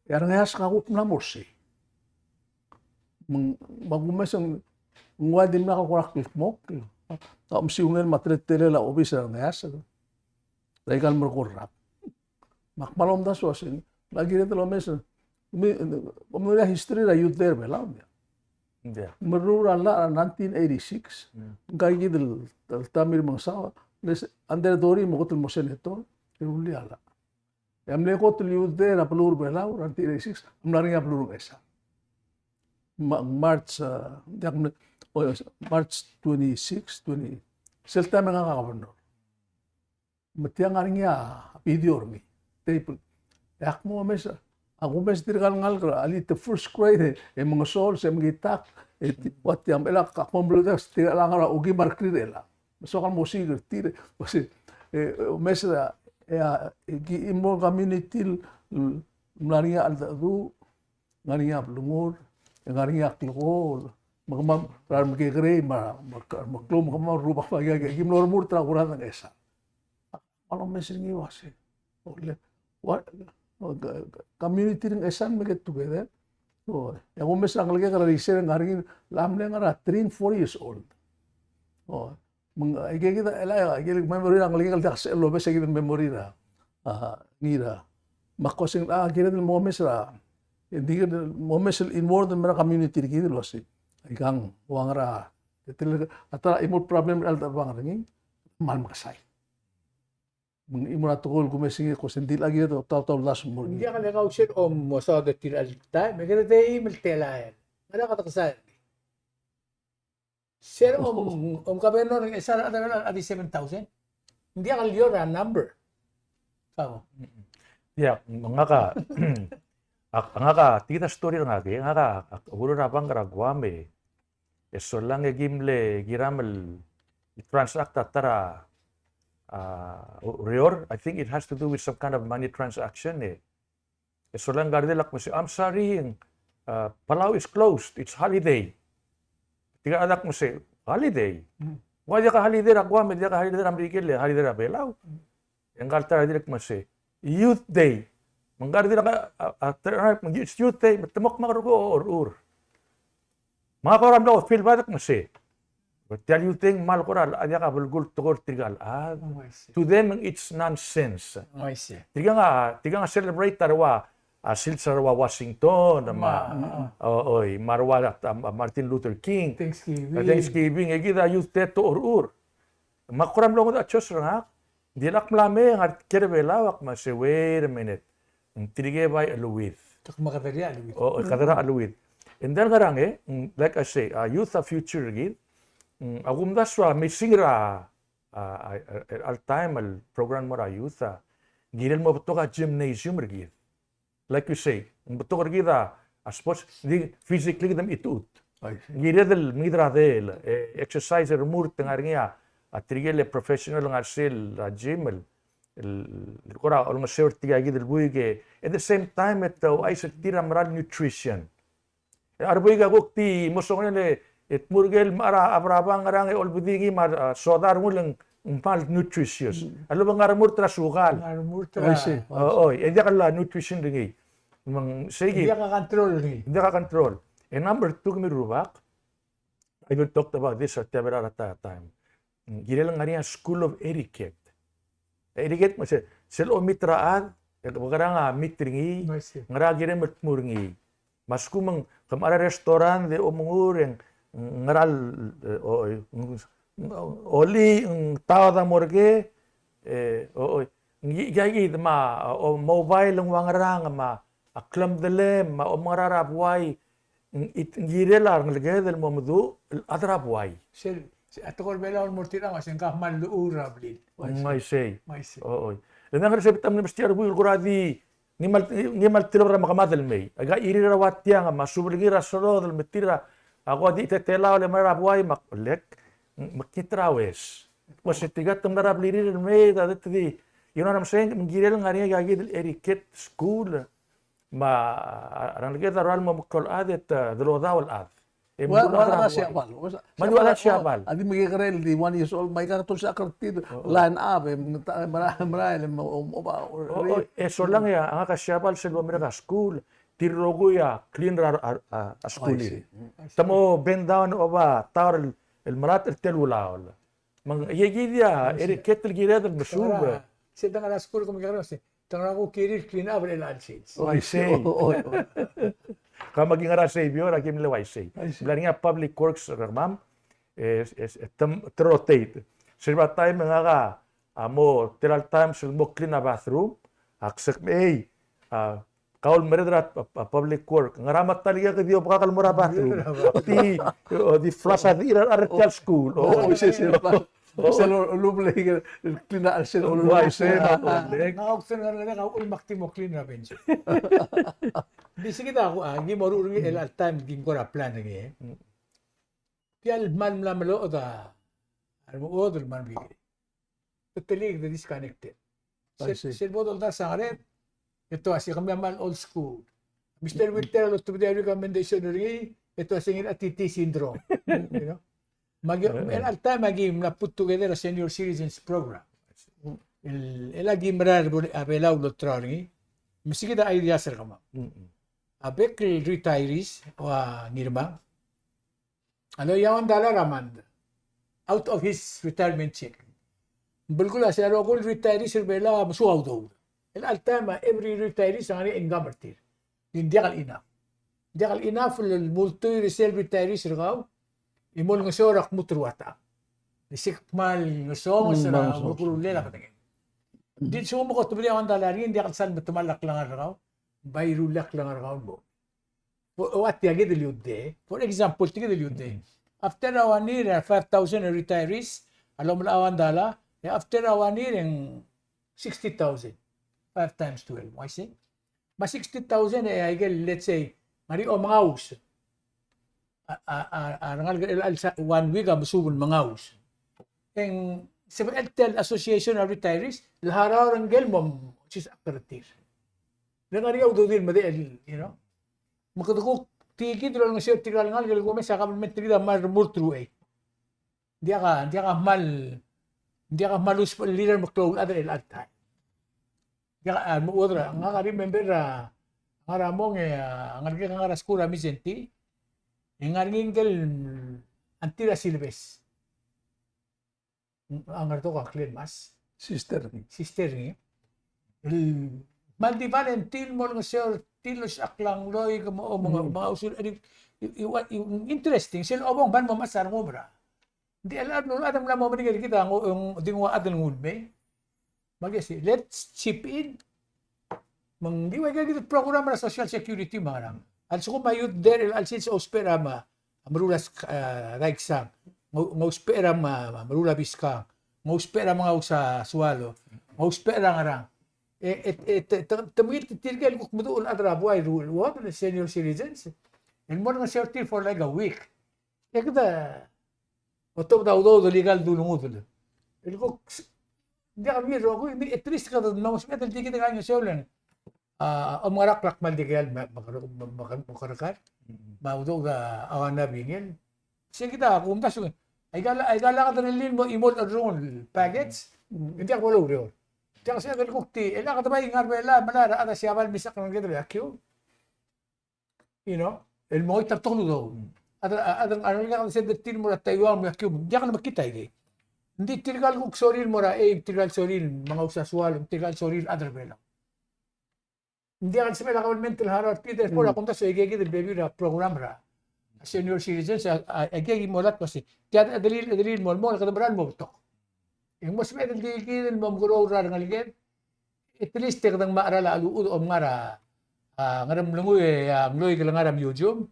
E a rengeasek a kuk mla mo er sei. Me ng, me a kumes e ng ua dimlak el kora kldmokl. A omesiungel me a teletelel a obis er a rengeasek. Aika el merek el rak. Me ak kmal omdasu el ua se ng, ng kired el omes. Me, me a history er a youth er a Belau. Ng meruul a llach er a nineteen eighty-six. Ng ka kid el, el Tommy Remengesau, le se, under Doring me kot el mo senator, e rullii a llach. E a mle kot el youth er a beluu er a Belau, er a nineteen eighty-six, a mla er ngii a beluu er a Ngchesar. Ma-, March, uh, diak mle, oh, yes, March twenty-six, twenty, sel taem e ngak a governor. Me tia ng ngar er ngii a video er ngii, tape. E ak mo omes, ak omes tirka el ngalek er a elii, te first grade, e, e mengesols, e mengitakl, e ti-, ua tia, me chelechang ak mo meluches, tirka el ngar er a okeim me a rekrir er chelechang. Me soak el mo osiik er tir, e, ua se, e, omes er a, e, a, e, ki, e mo community el, el, mla er ngii a cheldecheduch, ngar er ngii a blengur, e ngar er ngii a klekool, me kemam, er a remekekerei, me a, me a, me a klou, me kemam, rubak, me a, ki, ki mlo remurt er a kurang er a Ngchesar. A, me a lomes er ngii el ua se. Ole, ua, o, ka, ka, community er a Ngchesar me get together. O, e a kumes er a ngelekek er a Risei e ngar er ngii, el mle ngar er a three, four years old. O, Me ng, aike kid a, aike el memory er a ngelekek el diak sel lobes, aike kid el memory er a, a, ngii er a. Me ak kmo se ng, a, kired el mo omes er a, e di kired el mo omes el involved el mei er a community er kid el ua se. Aikang, ua ngera, e tel, a ta er a chimo el problem er a elder er a bang er ngii, kmal mekesai. Me ng chimo er a tekoi el kumes er ngii, kmo se ng di le kired el tautau el uldasu el mo er ngii. Ng diak le kau sel om, mo saod er tir el taem, me kede di eim el telael. Ngera kede kesai. Sel om, om governor er a Ngchesar a, a, a di seven thousand. Ng diak el your number. Kau. Ia, ngak a, ak, ngak a, tia kid a story er ngak e, ngak a, ak, oureor er a bank er a Guam e, e solang e ki mle kiram el transact a ta er a, a, ureor, I think it has to do with some kind of money transaction e. E solang a redil a kmo se, "I'm sorry, uh, Palau is closed, it's holiday." Tirka a chad a kmo se, "Holiday? Ua diak a holiday er a Guam, diak a holiday er a Merikel, holiday er a Belau." E ngka el ta er a redil a kmo se, "Youth Day." Me ngka el redil a, a, a, ta er a, "It's Youth Day, me te mo kmal ko er a Oreor." Me ngak a kora mlo feel bad el kmo se, tia el youth thing, kmal kora, a diak a belkul tekoi er tirka el chad. Oh, I see. To them, it's nonsense. Oh, I see. Tirka a, tirka a celebrate a rua, a sils er a rua Washington, me a, o, oi, me a rua, a, a Martin Luther King. Thanksgiving. A Thanksgiving, e kid a Youth Day te Oreor. Me ak kora mlo ngodech a choice er ngak, ng di lak mla mei e ngar ker er a Belau, ak kmo se, "Wait a minute. Ng tirke bai cheleuid." Te kmo kede er a cheleuid. O, kede er a cheleuid. And then ngerang e, ng, like I say, a youth a future er kid. Ng, a kumdasu a missing er a, a, a, a, all time el program er a youth a, kirel mo betok a gymnasium er kid. Like you say, ng betok er kid a, a sports, di physically kede mechitechut. I see. Ng kired el mengid er a del, e, exercise e remurt e ngar er ngii a, a tirke el professional el ngar er sel, a gym el, el, el kora olengeseu er tirka kid el buik e, at the same time, e te ouchais er tir a mera el nutrition. E a rebuik a kuk di mo soak el, e, e tmuu er ker el mechar a, a berabang ngerang e olbedii ngii me a, a, soda a rengul e ng malnutritious. Mm. A lebo ngar er a remurt er a sukal. Ngar er a remurt er a. I see. O, oi, e diak el nutrition er ngii. Me ng sei kid. Diak a control er ngii. Diak a control. E number two, kemiu el rubak, I even talked about this at the other time. Ng kirel ngar er ngii a School of Etiquette. Etiquette, me se, sel omit er a chad, e ke mekerang a meet er ngii, I see. Ngera kirem el dmu er ngii. Me a lsekum ng kemechar a restaurant e omengur e ng ngera el, e, o, o, olii, ng taod a mo er kei, e, o, o, ng, ng, me a, o, mobile ng ua ngerang, me a klemdelem, me a omengerar a buai, ng, it, ng kirel a rengeleked el mo meduch el chad er a buai. Sel, se, a tekoi er a Belau el mo er tirka, me se ng kmal llechul er a blil. Ng uaisei. Ng uaisei. O, o. E ng ngar er se betam el mesterir a buik el kora di, ng kmal, ng kmal tilobed er a mekemad el mei. Aika irir a ua tiang, me a subelngir a srodel, me tir a, a kora di te telau el mera er a buai, me a lek, me kid er a ues. Ua se tirka te mla er a blirir el mei, e te di, you know what I'm saying? Me ng kirel ngar er ngii aika kid el etiquette school, me a, a rengeleked a ralm mo meklou el chad e te, e, delodau el chad. E ua, ua, ua, Siabal. Me ng ua Siabal. A di mekekerei el di one years old, me aika a tol se a kertil, line up, e, mera, mera, e, mo, mo, mo, o, o, e, solang e a, ngak a Siabal sel bo merek a skuul, tir el rokui a clean er a, a, a, a skuul. I see. Te mo bend down, oba taor el, el melatk er tia el ulaol. Me ng, e kid a, I see, etiquette el kired el mesuub. Sel dengar er a skuul, kom kekerei, se, te ngar er a kuk kirir el clean up er chelecha el sils. Uaisei. O, o, o. Kau me ki ngar er a Xavier, aki mle uaisei. Uaisei. Mla er ngii a public works er kemam, e, e, e, te, te rotate. Sel bo er a taem e ngak a, a mo, tela el taem sel mo clean a bathroom, a ksek me, ei, a, kau el merreder er a, a, a public work. Ngera me a ta el kid a di obekak el mo er a bathroom. Di, o, di flush a di er a, er tia el skuul. O, o, se, se, flush. Sel olublek el clean a, sel olublek. Uaisei, me a olublek. Ngak a kuk sel ngar er ngii a kuk ulmak di mo clean er a bench. Di se kid a, a, ki mo ruul er ngii el all time, ki mo er a plan er ngii, e. Tia el kmal mla meloched a remechuodel me a remekekerei. Totally disconnected. I see. Sel, sel bo doldasu a ngerem, e te uasei kemiu a kmal old school. Mister Winter a lotebedii a recommendation er ngii, e te uasei ngii a T T syndrome. You know? Me aki, e, el all time aki mla put together a senior citizens program. El, el aki mera er a Belau el olterau er ngii. Me se kid a ideas er kemam. A bek el retirees, ua Ngirmang, a loia one dollar a month out of his retirement check. Ng belkul a se a rokui el retirees er a Belau a mesuub a udoud. El all time a every retirees a ngar er ngii a income er tir. Ng diak el enough. Ng diak el enough el, el mo ultuil er sel retirees er kau, e mo olengeseu er a kmutru a ta. E se kmal ngesonges er a, mm, ulekurulel a bedengem. Di lsekum ke otebedii a one dollar er ngii, ng diak el sal metemall a klengar er kau, bai rullii a klengar er kau el mo. For, o, a tia kid el youth day. For example, tia kid el youth day. After a one year, a five thousand retirees a lomelai a one dollar, e after a one year e ng sixty thousand. Five times twelve, uaisei. Me a sixty thousand e aike el, let's say, ngar er ngii a omengaus. A, a, a, a rengalek el, el sa, one week a mesuub el mengaus. E ng sebechel tia el association of retirees el harau er ngike el mo sisechakl er tir. Le ngar er ngii a udoud el medechel, you know. Me kede kuk tia kid el olengeseu er tirka el ngalek el kumes a kabelment er kid a kmal remurt er uchei. Ng diak a, ng diak a kmal, ng diak a kmal usbechel er a remeklou el chad er chelecha el taem. Ng diak a, a, mo chuodel, ngak a remember a, ngar er a mong e, a, ngar er ngii a, ngar er a skuul er a Mindszenty, e ngar er ngii ngike el aunty er a Silebes. A Ngardok a ngklel el mas. Sister er ngii. Sister er ngii. El kmal di volunteer el mo olengeseu er tir el osisechakl a ngloik me a, o, me a, mm, me a usul, i, i, i, i, interesting, sel obong kmal mo mechas a rengum er a. Ng di chelecha el beluulechad a mla mo meringel er kid a ngo, ng di nguu a chad el nguu el mei. Me aki sei, let's chip in. Me ng di ua ika kid el program er a Social Security me a ngerang. A lsekum a youth day er chelecha el sils a ousbech er a me, a meruul a sk-, a, daiksang. Ng ou-, ng ousbech er a me, a meruul a biskang. Ng ousbech er a mengaus a sualo. Ng ousbech er a ngerang. E, e, e, te, te, te mekngit er tirke el kuk meduch el chad er a buai el ua, el senior citizens. El mo olengeseu er tir for like a week. E kede otobed a udoud el ikal dulengudel. El kuk s-, ng diak el ngii el rokui, ng di at least kede mla mo sebeched el di kid a kaingeseu el, a, omengerakl a kmal dikea el me, me, me, me, mekerrekar. Me a udoud a, a ua ngera bingel. Se kid a kumdasu. Aika el, aika el chad el rirellii el mo, imo el cherrungel el package. Ng diak bo loureor. Ng diak sebeched el kuk di, el chad a bai ngar er a Belau, melai er a chad er a Siabal el misechakl er ngii el vacuum. You know, el mengoit a betok el udoud. A chad, a chad, a chad el send er tir el mo er a Taiwan el mo vacuum. Ng diak lemekngit aikei. Ng di tirka el kuk sorir el mo er a, e, tirka el sorir el mengaus a soal, tirka el sorir el chad er a Belau. Ng diak el sebechel a government el harau er tir, therefore, a kumdasu e aika kid el bebil er a program er a senior citizens, a, a, aika kid el mo lat el uasei, tia a delil, delil el mo, mo, kede meral mo betok. E ng mo sebeched el di kid el mo mekeroul er a rengeleked, at least e kede ngmai a cheral a cheluchud el omngar a, a, Ngeremlengui, e, a, Ngloik el ngar er a museum.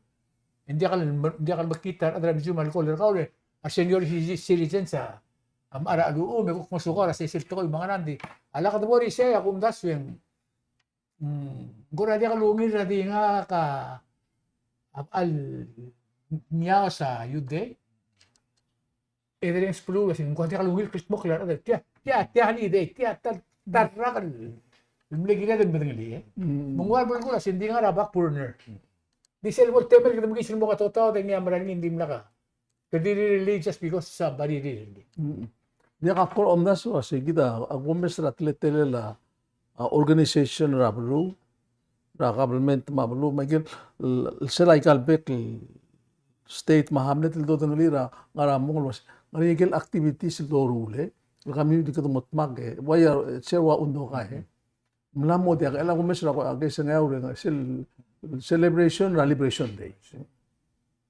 Ng diak el, ng diak el mekngit a rechad er a museum a lekol er kau el, a senior ci-, citizens a, a mechar a cheluchum, me kuk ngosukau er a sesei el tekoi me a ngerang. Ng di a lak de bo er isei a kumdasu e ng, mm, ng kora diak lungil er a di ngak a, a, a, el miaos a youth day. E dirrek el beluu el uasei ng kora diak lungil el kldmokl er a rechad, tia, tia, tia holiday, tia, ta, ta el rak el, el mle kired el medengelii, e. Mm. Me ng ua el belkul a uasei ng di ngar er a back burner. Di sel bo el temel kede mekiis el mo katotaod e ngii a mera el ngii ng dimlak a. Kede rirellii just because somebody rirellii. Mm. Diak a kora omdasu a sei kid a, a kumes er a teletelel a, a organization er a beluu, er a government me a beluu, me aike el, el, sel aika el bek el state me a hamlet el dodengelii er a ngar er a mong el uasei, ngar er ngii aike el activities el doruul, e. El community kede mo dmak, e. Ua ia, se ua undokai, e. Mla mo diak, e le a kumes er a, a case er a Ngeaur e ng sel celebration er a Liberation Day.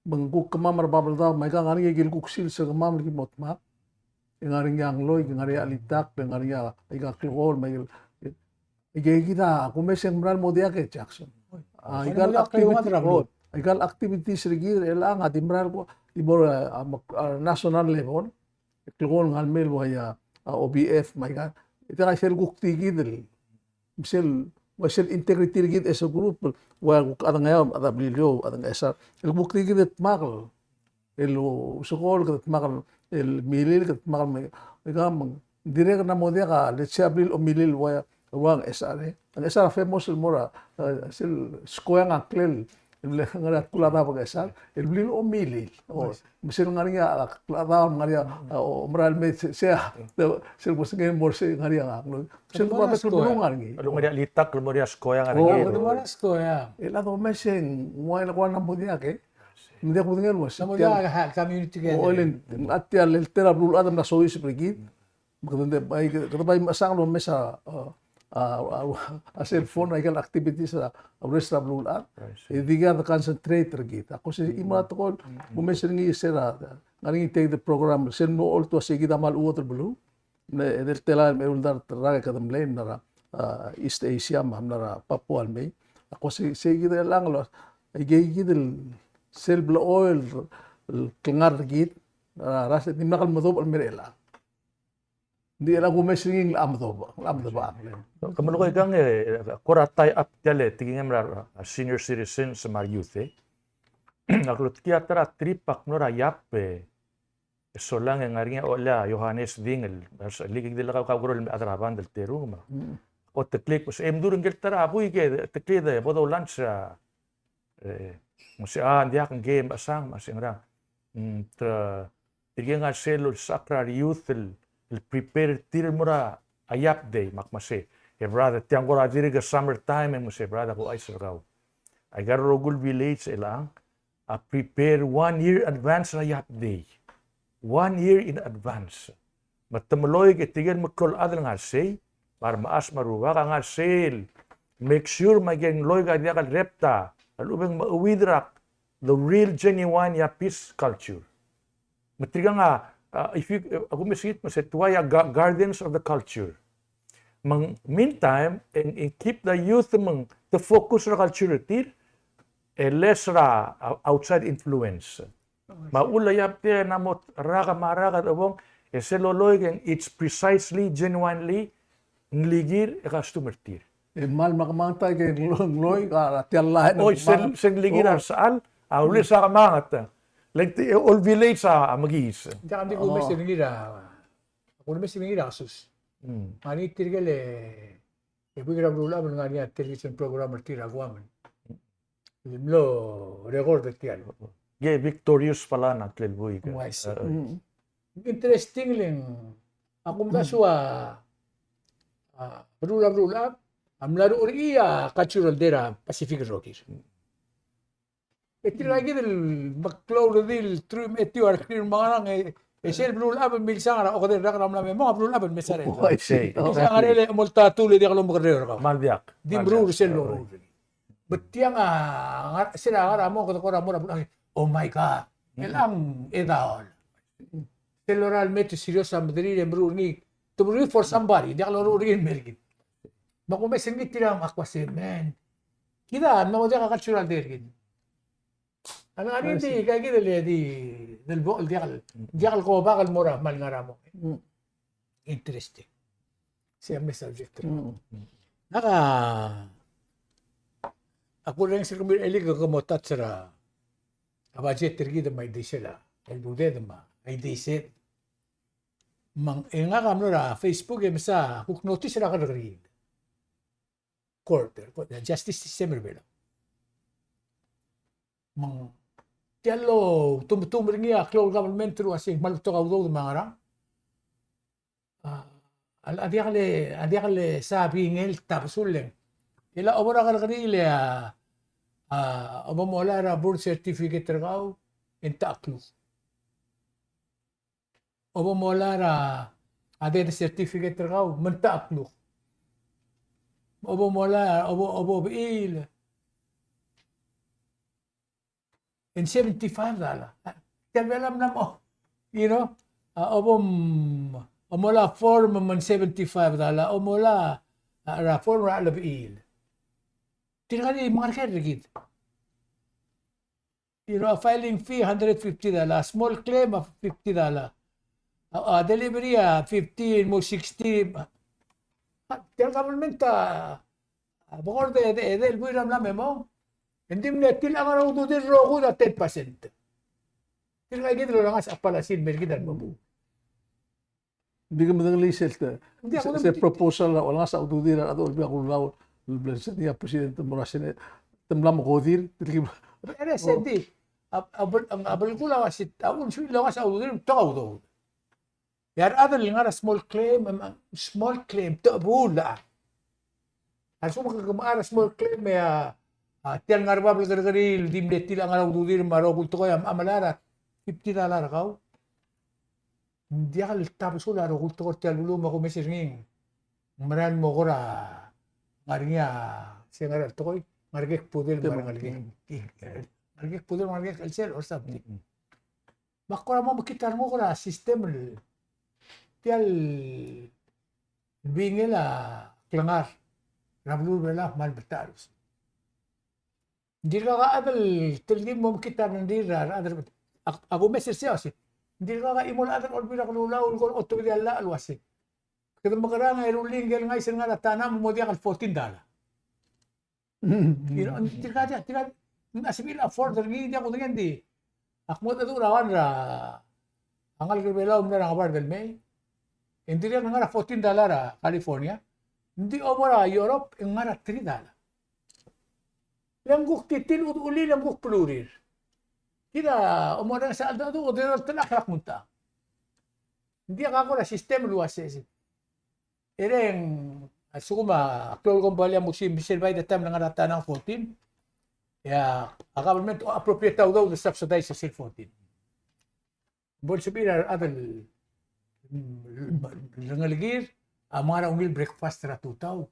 Me ng kuk kemam er a Babeldaob, me aika ngar er ngii aike el kuk sils er kemam el ki mo dmak. E ngar er ngii a Ngloik, e ngar er ngii a Chelitakl, e ngar er ngii a, aika el klekool, me aike el, aika kid a kumes e ng mera el mo diak e Jackson. A, aika el activity, o, aika el activities er kid er chelechang a di mera el ko, di bo er a, a, a national level. Klekool ngar er ngii el ua ia, a, O B F, me aika. E tia sel kuk di kid el me sel, me sel integrity er kid as a group, ua kuk chad er a Ngeaur, chad er a Beliliou, chad er a Ngchesar. El kuk di kid el dmak el, el usekool, kede dmak el, el milil, kede dmak el me, me ka me ng dirrek el mo diak a, let's say, a blil omilil, ua, ua Ngchesar, e. Ngchesar a famous el mo er a, e, sel skoang a ngklel, el mle ngar er a tkul a daob er a Ngchesar, el blil omilil. O, me sel ngar er ngii a, a, a daob, ngar er ngii a, a, o, mera el mei, se, se, a, sel kumes ngii el mo er se ngar er ngii a, a, sel kumes el beluu ngar er ngii. El ngar er ngii a Chelitakl, el mo er ngii a skoang ngar er ngii. O, el mo er a skoang. El a domes e ng ua el kora mo diak, e. Me ng diak kudengei el uasei. Mo diak a community together. O, el ng, a tia el, el tela beluulechad a mla soiseb er kid. Me kede, bai, kede bai mechesang el omes a, a, a, a cell phone, aike el activities er a rest er a beluulechad. E di kid a concentrate er kid. A ko se, e mla tekoi el kumes er ngii se er a, ngar er ngii tia el program, sel mlo oltuu a sei kid a kmal chuodel el beluu. Me, e, edei el telael me a eou el dart el rak e kede mlei el mla er a, a, East Asia, me a mla er a Papua el mei. A ko se, sei kid er chelechang el, aike kid el, sel blechoel el, el klengar er kid, a, er a se, dimlak el medobech el mei er chelechang. Ng di el a kumes er ngii ng locha medobech, locha medobech. Ke melekoi kang e, kora tie up tia el tekingem er a, a, senior citizens me a re youth, e. Ak lotkii a ta er a trip ak mlo er a Yap, e, e solang e ng ngar er ngii a ochellel a Johannes Dingel, a liki di le kau, kau kora el mei a chad er a band el terung me a oteklik, me se, e, mdu er ngike el ta er a buik e, oteklik e bo doulanch er a E, me se, a, ng diak, ngke mechesang, me se ngerang. Mm, te, tirke ngar sel ulsakl er a re youth el, el prepare er tir el mo er a Yap Day, me ak mesa, e brother, tiang kora dirk summer time, e me se, brother, ko chais er kau. Aika el rokui el village er chelechang a prepare one year advance er a Yap Day. One year in advance. Me te meloik e tirke el meklou el chad el ngar sei, me a remechas me a rubak a ngar sei el make sure me aike el ngloik a diak el rebt a lechub e ng mecheuid er a the real genuine Yapese culture. Me tirkang a, a, if you, a kumes er ngii me se te ua a ga-, guardians of the culture. Me ng meantime, e ng, e ng keep the youth me ng te focus er a culture er tir, e less er a, a, outside influence. Me a uchul a Yap Day a mla mo rak me a rak e debong, e sel loloik e ng it's precisely, genuinely, ng likir e custom er tir. E kmal mla kemanget a ike el nglo-, ngloik a tia el line. Oi, sel, sel likir a resechal, a ules a kemanget. Like the, all village a, a mekiis. Diak, ng di kumes er ngii er a, kumes er ngii er a kesus. Mm. Ngar er ngii tirke el, e buik er a beluulechad el ngar er ngii a television program er tir er a Guam el mlo record er tia el. Ke Victorious Falan a ngklel buik. Uaisei. E, e. Mm. Interesting le ng, a kumdasu a, a, beluulechad, beluulechad a mla ruchurechii a cultural day er a Pacific el rokir. E tirka kid el meklou el redil el truich me a etiu a rekrir me a ngerang e, E sel beluulechad el milsa er a okedei el rak er a mla me mong, a beluulechad el mesa er a. Oh, I see. Milsa ngar er ngii el mo tattoo el diak lomekerreu er kau. Kmal diak. Di meruul er sel loruul. Me tiang a ngar, sel a ngar a mo, kede kora mo er a beluulechad. Oh my God. Chelechang e daol. Sel lorael el me te serious a mederir e meruul er ngii. Te meruul for somebody, diak loruul er ngii el mer kid. Me ak omes er ngii tirka me ak uase, man. Kid a, me ng diak a cultural day er kid. A ngar er ngii di, ka kid el di, del bo, diak el, diak el go back el mo er a, kmal ngar a mo. Interesting. Sei a mle subject er. Ngak a, ak orrenges er kemiu el cheliik e ke mo touch er a, a budget er kid me a ildisel a, el budget me a ildisel. Me ng, e ngak a mlo er a Facebook e mesa kuk notice er a kerrekeriil. Court, court, justice system er a Belau. Me ng, tia el tumetumer er ngii a klou el government el uase ng kmal betok a udoud me a ngerang. A, a diak le, a diak le sa bingel tabesul e ng. E le a obo er a kerrekeriil e a, a, obo molai er a birth certificate er kau, e ng ta a kluk. Obo molai er a, a death certificate er kau, me ng ta a kluk. Obo molai, obo, obo bechiil. And seventy-five dollar. Tia el Belau a mla mo, you know, a, obo m-, omola form me ng seventy-five dollar, omola, a, er a form er a chelebechiil. Tirka di mengerker er kid. You know, a filing fee hundred fifty dollar, small claim a fifty dollar. A, a delivery a fifteen, mo sixty. A, tia el government a, a, bekord e, e, edei el buil er a mla me mong. Ng di mle tir a ngar er a ududir el rokui er a ten percent. Tirka kid el olengasech a policy el mer kid a remebuul. Ng di ke medengelii sel te, sel proposal a olengasech a ududir a rechad er a Olbiil er a Kelulau el bla lsebechir a president el mo er a Senate, te mla mekodir, te ki. Ere sel di, a, a bel-, a belkul a uaisei, a ulsebiil el olengasech a ududir, te betok a udoud. E a rechad el ngar er a small claim, em, small claim, te chebuul a. A lsekum ke mechar a small claim e a, a, tia el ngar er a bab el kerrekeriil, di mle tir a ngar er a ududir me a rokui el tekoi a, a melai er a fifty dollar er kau. Ng diak el tabesul a rokui el tekoi er tia el beluu me a kumes er ngii. Ng merael mo kora ngar er ngii a, se ngar er a tekoi, ngar er ngii a kbudel me a rengelekek. Ngar er ngii a kbudel me a rengelekek el sel or something. Me ak kora mo mekngit a renguk er a system el tia el bingel a klengar er a beluu er a Belau a kmal metacherus. Ng dirkak a chad el telkib el mo mekngit a rengrir er a rechad er a, ak, ak omes er sei a uaisei. Ng dirkak a chimo el chad er a Olbiil er a Kelulau el kora otobedii a llach el uaisei. Kede mekerang e rullii ngike el ngais el ngar er a tana me mo diak el fourteen dollar. You know, tirka, tirka, ng sebechir el afford er ngii, ng diak kudengei. Ng di ak mo dmu er a one er a ngalek er a Belau el mla er a ngebard el mei. E ng dirrek el ngar er a fourteen dollar er a California. Ng di obo er a Europe e ng ngar er a three dollar. Le ng kuk titil, uchul e le ng kuk belurir. Kid a omorrenges a cheldecheduch, kede oltelechakl er a kmo ng ta. Ng diak a kora system el uaisei. E le ng, a lsekum a klou el kombalii a mo simbisel by the time el ngar er a tana ng fourteen, e a government a appropriate a udoud el subsidize er sel fourteen. Bo lsebechir a rechad el, mm, rengelekir a mo ngar er a ungil breakfast er a tutau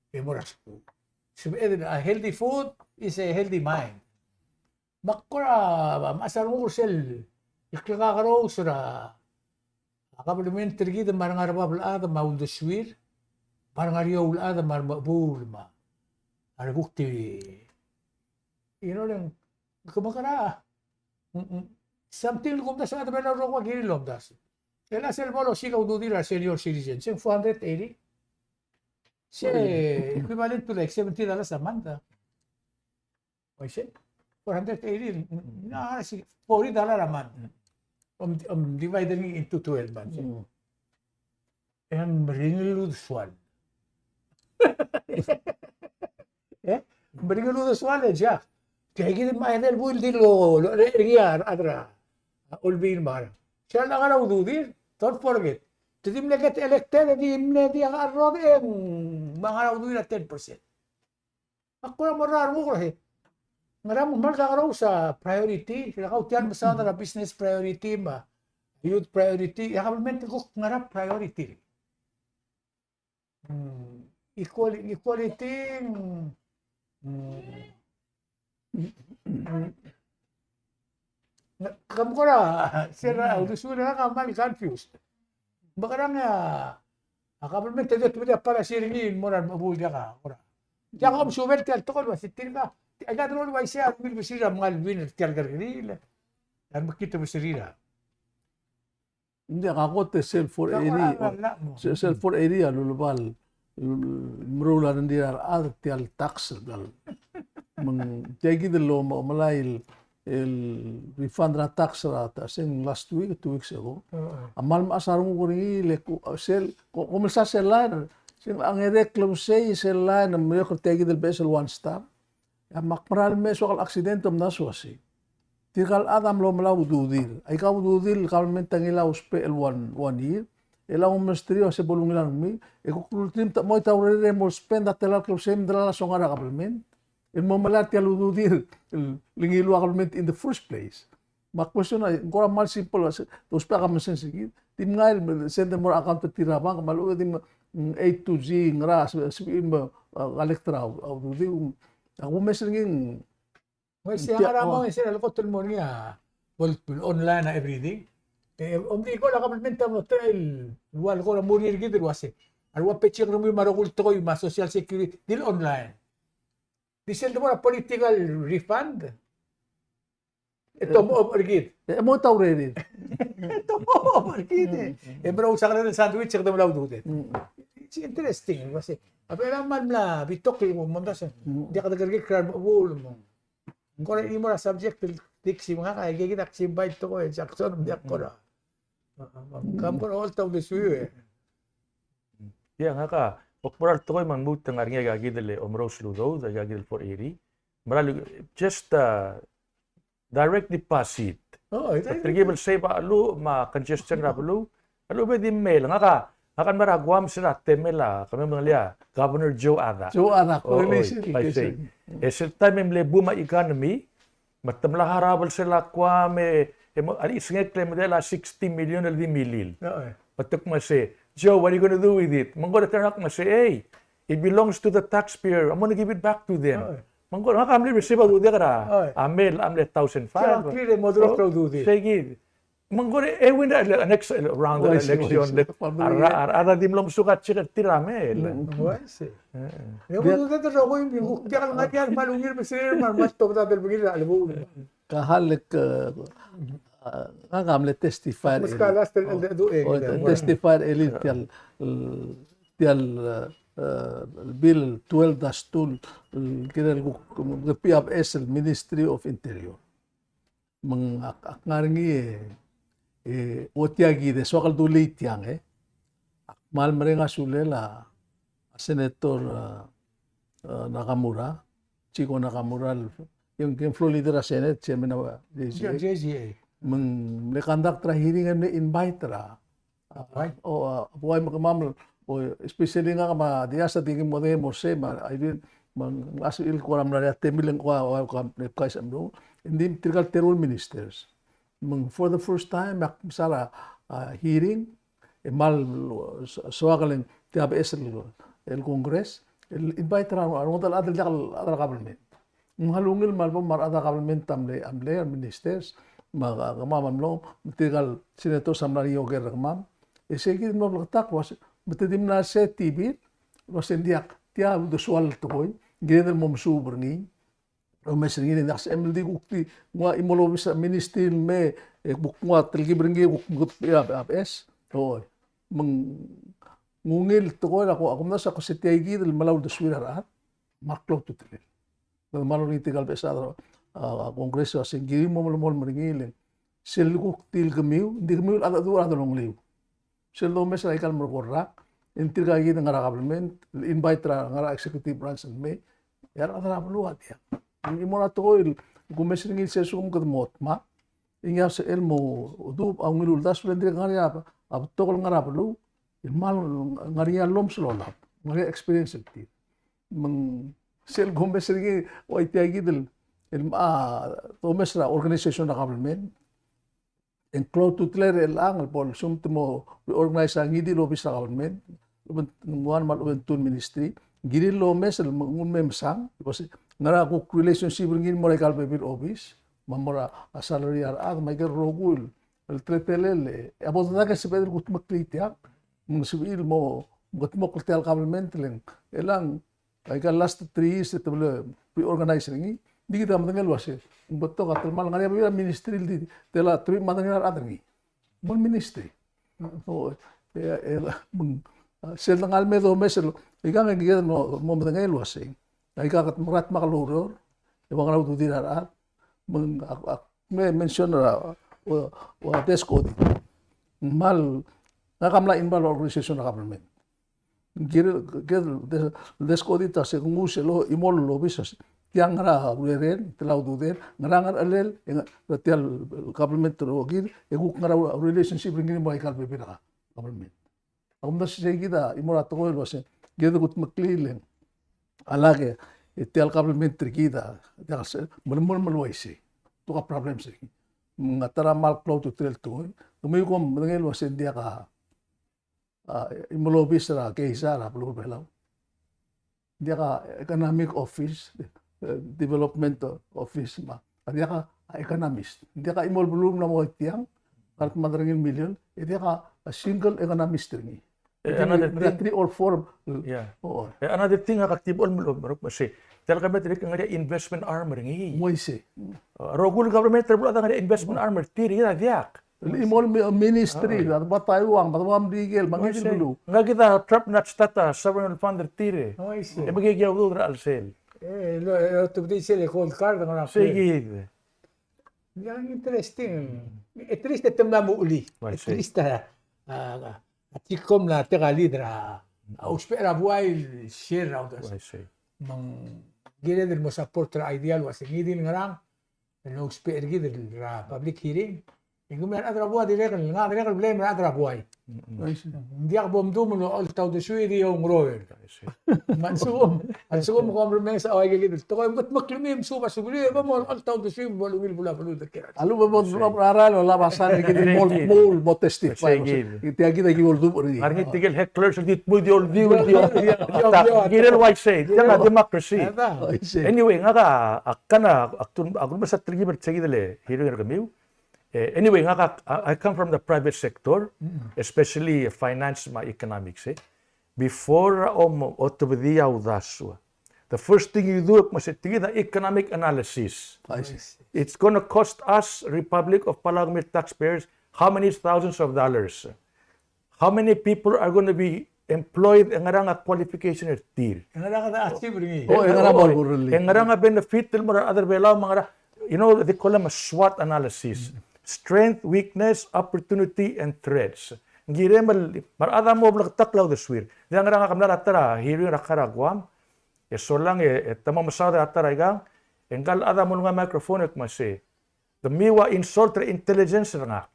e mo er a skuul. Sebeched, a healthy food is a healthy mind. Me ak kora mechas a renguk er sel klekakerous er a government er kid me a re ngar er a bab el chad me a uldesuir, me a re ngar er eou el chad me a remechebuul me a rekuk di, you know, le ng ke mekera, mm, mm, something el kumdasu a chad er a Belau el rokui a kirir el omdasu. E a sel bo losiik a ududir a senior citizen, se ng four hundred eighty. Se equivalent to like seventy dollars a month, a. Uaisei, four hundred eighty, no, si forty dollar a month. Om, om divide er ngii into twelve months. Mm. E ng meringel el uldesual. E? Meringel el uldesual e Jack. Tia kid me a edei el buil di lo, lo, er ngii a, a, a, Olbiil me a. Sel ngar er a ududir, don't forget. Te di mle get elected, e di mle diak a rrodech e ng ngar er a ududir a ten percent. Ak kora mo er a renguk er sei. Ngera me ng kmal kakerous a priority, e kau tia el mesaod er a business priority me a youth priority, e a government a kuk ngar er a priority. Mm, equal-, equality, mm, mm, mm, mm. Ke mo kora, sel uldesuir er ngak a kmal confused. Mekerang a, a government a di otebedii a policy er ngii el mo er a remechebuul, diak a kora. Diak a omesubel tia el tekoi el uasei tirka, aika el rokui el uaisei a rengrir a besir a mengalbin er tia el kerrekeriil. A remekngit a besir a Ng diak, a kot e sel four eighty, sel, sel four eighty a luleba el, mm, meruul a rengrir a rechad er tia el tax el bla el. Me ng tia kid el omelai el, el refund er a tax er a, ta, se ng last week, two weeks ago. A kmal mechas a renguk er ngii, le ku, sel, ko, kom mesa sel line, se ng ngerek el klebesei sel line, me ng tia kid el beches el one star. E a mak meral me soak el accident e mdasu el uasei tirka el chad a mlo melai a ududir. Aika ududir el government a ngilai a ousbech el one, one year. E le ng mesterir el uasei bo lungil a rengmiu. E kuk ulterim te mo ita urerir e mo spend a tela el klebesei me ng diak a songar er a government el mo melai er tia el ududir el ngiluu a government in the first place. Me a question a, ng kora kmal simple, a se, dousbech a common sense er kid. Di mngai el send el mo er a account er tir er a bank, me a lechub e di, mm, A to Z, ngera, se, se, me, a, collect er a, a, ududir, a, kumes er ngii, ng, uaisei a ngar er a, mo, uaisei a lekot el mo er ngii a, bo el online a everything. E, omdi ko el government a mo try el, ua el kora mo er ngii er kid el uasei. A lua paycheck er kemiu me a rokui el tekoi me a social security, di el online. Di sel debo er a political refund. E te mo oba er kid. E mo ta urerir. E te mo oba er kid, e. E mera el sakel el sandwich, e kede mla ududir. It's interesting, me se. A bla kmal mla betok el mo mdasu. Diak de kerekikl er a remechebuul mo. Ng kora di mo er a subject el di ksiu ngak, aike kid a ksiu bai tekoi e Jackson, diak kora. Kam kora olta uldesuiu, e. Ia, ngak a, ak mo er a tekoi me ng lmuut el ngar er ngii aika kid el omerous el udoud, aika kid el four eighty. Mera el, just, uh, direct deposit. Oh, direct deposit. Te telkib el save a cheluch me a congestion er a beluu. A lechub e di mail. Ngak a, ngak a mera el Guam, se er a temel a, kemiu a medengelii a Governor Joe Ada. Joe Ada, oh, oh, uaisei. E sel taem e mle boom a economy, me te mla harau a belsel a Guam e, e mo, a lsengek el medal a sixty million el di milil. Oh, eh. Me te kmo se, "Joe, what are you gonna do with it?" Me ng kora turn around el kmo se, "Hey, it belongs to the taxpayer. I'm gonna give it back to them." Oh, eh. Me ng kora, ngak a mle receive a ududir er a, oh, eh, a mail a mle thousand five. Tia clear e mo durokl a ududir. Sei kid. Me ng kora, e win the ele-, next ele-, round of election. Oh, I see, I see. A rechad a di mlo mesuk a check er tir a mail. Mm. Oh, I see. Eh, eh. E mo ududir el rokui, me ng kuk diak el ngar er ngii a kmal ungil el mesterir me a kmal tobed a delebengir er a chelebuul. Ka hal e ke, a, ngak a mle testify er, o, te-, testify er tia el, tia el, e, el bill twelve dash two, el kirel kuk, kuk P F S el Ministry of Interior. Me ng ak, ak ngar er ngii e, e, otia kid e soak el dulii tiang, e. Ak kmal mereng a sulel a, a Senator, a, a, Nakamura, Chico Nakamura, el, el, el floor leader er a Senate, chairman er a J C A. J C A. Me ng mle conduct er a hearing e mle invite er a, a, o, a, buai me kemam, o, especially ngak me a Diaz a di ki mo de mo se, me a Irene, me ng, a sebechir el kora mla er a temel e ng kora, o, kora, e, kais a mlo, e ng di tirka el teru el ministers. Me ng for the first time, ak mesa er a, a, hearing, e kmal so-, soak el ng tia beches el, el Congress, el invite er a, a rengud el chad el diak el chad er a government. Me ng kmal ungil me a lebo me a rechad er a government a mle, a mle, a ministers, me a, a, kemam a mlo, me tirka el senators a mla er ngii el oker er kemam. E sei kid el mlo bleketakl el uase, me te di mla er sei a T V, el uase ng diak, tia uldesuel el tekoi, ng kired el mo mesuub er ngii, omes er ngii, e ng diak sebechem el di kuk di nguu a chimo el obis er a ministry el mei, e kuk nguu a telkib er ngii, kuk meketbechii a, a beches. Oi. Me ng ungil el tekoi er a ko, a kumdasu a ko se tia kid el mla uldesuir a rechad. Me a klou a ultutelel. Me ng kmal er ngii tirka el beches a, a, a Congress a se ng kirir el mo melemolem er ngii el sel kuk di el kemiu, ng di kemiu el chad a dulu er a delongelmiu. Sel domes er aika el merek el rak, e ng tirka kid el ngar er a government, el invite er a ngar er a executive branch el mei, e a rechad er a beluu a diak. Ng di mo er a tekoi el kumes er ngii el se lsekum kede mo dmak, e ngii a sebechel el mo dubech a ungil uldasu le ng dirk ngar er ngii a, a betok el ngar er a beluu, el kmal ngar er ngii a llomes el olab, ngar er ngii a experience er tir. Me ng sel kumes er ngii, ua tia kid el, el, a, domes er a organization er a government, e ng klou a ultutelel er chelechang el bo lsekum te mo reorganize a ngii di el obis er a government, lobengterir me a lobengterir el ministry, ng kirir el omes el mo, ng mei mesang, el uase, ngera kuk relationship er ngii el mo er aika el bebil el obis, me a mo er a salary er a rechad, me aike el rokui el teletelel, e a bo dedak e sebeched el kudmeklii tiang, me ng sebechir el mo, mo kudmokl er tia el government, le ng, e le ng, aika el last three years e te bla reorganize er ngii, ng di kid a medengei el uase, ng betok a telemall, ngar er ngii a bebil er a ministry el di, tela teruich me a tang el rechad er ngii. Mo el ministry. O, e, e, me ng, a, sel dengar el me domes el, ikang e kid a mo, mo medengei el uase, aika kede mekerang me loureor, e ua ngera a ududir a rechad, me ng, ak, ak, me mention er a, ua, ua desk audit. Kmal, ngak a mla involve er a organization er a government. Ng kirel, kirel, de, desk audit a se knguu sel chimo el obis a se, tiang ngera a urerel, tela a ududel, ngera ngerchelel, e ng, tia el government el rokir, e kuk ngera a relationship er ngii el mo er aika el bebil er a government. A kumdasu e sei kid a chimo er a tekoi el uase, kid a kudmeklii le ng, a lak e, e tia el government er kid a, diak se, melemolem el uaisei. Betok a problems er ngii. Me ng a ta er a kmal klou a ultutelel el tekoi. Kemiu kom medengei el uase ng diak a, a, chimo el obis er a keizai er a beluu er a Belau. Ng diak a economic office, e, development office me a, a diak a economist. Ng diak a chimo el beluu el mla mo tiang, kar me a derengel million, e diak a single economist er ngii. E, another thing, three or four. Yeah. Oo. E, another thing, a kuk di bo el mlo, mlo, mlo, se. Tia el kameterik e ng ngar er ngii a investment arm er ngii. Uaisei. A rokui el government er a beluulechad a ngar er ngii a investment arm er tir, e a diak. El chimo el mi-, ministry, a debo Taiwan, me a debo Merikel, me a ngii di el beluu. Ngak kid a trap nat stat a sovereign fund er tir. Uaisei. E me kid a udoud er a chelsel. E, lo, lo, tebedii sel gold card, ngera. Sei kid. Ng interesting. At least e te mla mo uchelii. At least a, a, a, a chikom el tia el leader a, a ousbech er a buai el share er a uldasu. Me ng kired el mo support er a idea el uase ngii di el ngerang el ousbech er kid er a public hearing. E kemiu a rechad er a buai a dirrek el, ngak a dirrek el blame er a rechad er a buai. Ng diak bo mdung el olecholt a uldesuir e di oungeroel. Me a lsekum, a lsekum kom remenges a ua ikakid el tekoi, me kede meklii e mesuub a subliu, e bo mo olecholt a uldesuir, bo lungil bla beluu el ker. A lebo mo, mo, mo, a rael el olab a sal e kid el mo, mo, mo testify. Tia kid a ki oldubech er ngii. Ngar er ngii tirke el hecklers el di dmu di oldiu, di oldiu. Ng kirel uaisei, tiang a democracy. Anyway, ngak a, a kana, a kuk, a kuk mesa telkib er tia kid el hearing er kemiu. Eh, anyway, ngak a, I, I come from the private sector, especially finance me a economics, eh. Before a mo otobedii a uldasu, the first thing you do, me se tia kid a economic analysis. I see. It's gonna cost us, Republic of Palau taxpayers, how many thousands of dollars? How many people are gonna be employed, e ngerang a qualification er tir? E ngerang a achieve er ngii? Oh, e ngerang a, e ngerang a benefit el mo er a rechad er a Belau me a ngerang, you know, they call them a SWOT analysis. Strength, weakness, opportunity, and threats. Ng kirem el, me a rechad a mo bleketakl a uldesuir. Ng di ngerang a kemla er a ta er a hearing er a kar a Guam. E solang e, e te mo mesaod er a ta er a ikang, e ngka el chad a mo nguu a microphone e kmo se, kemiu a insult er a intelligence er ngak.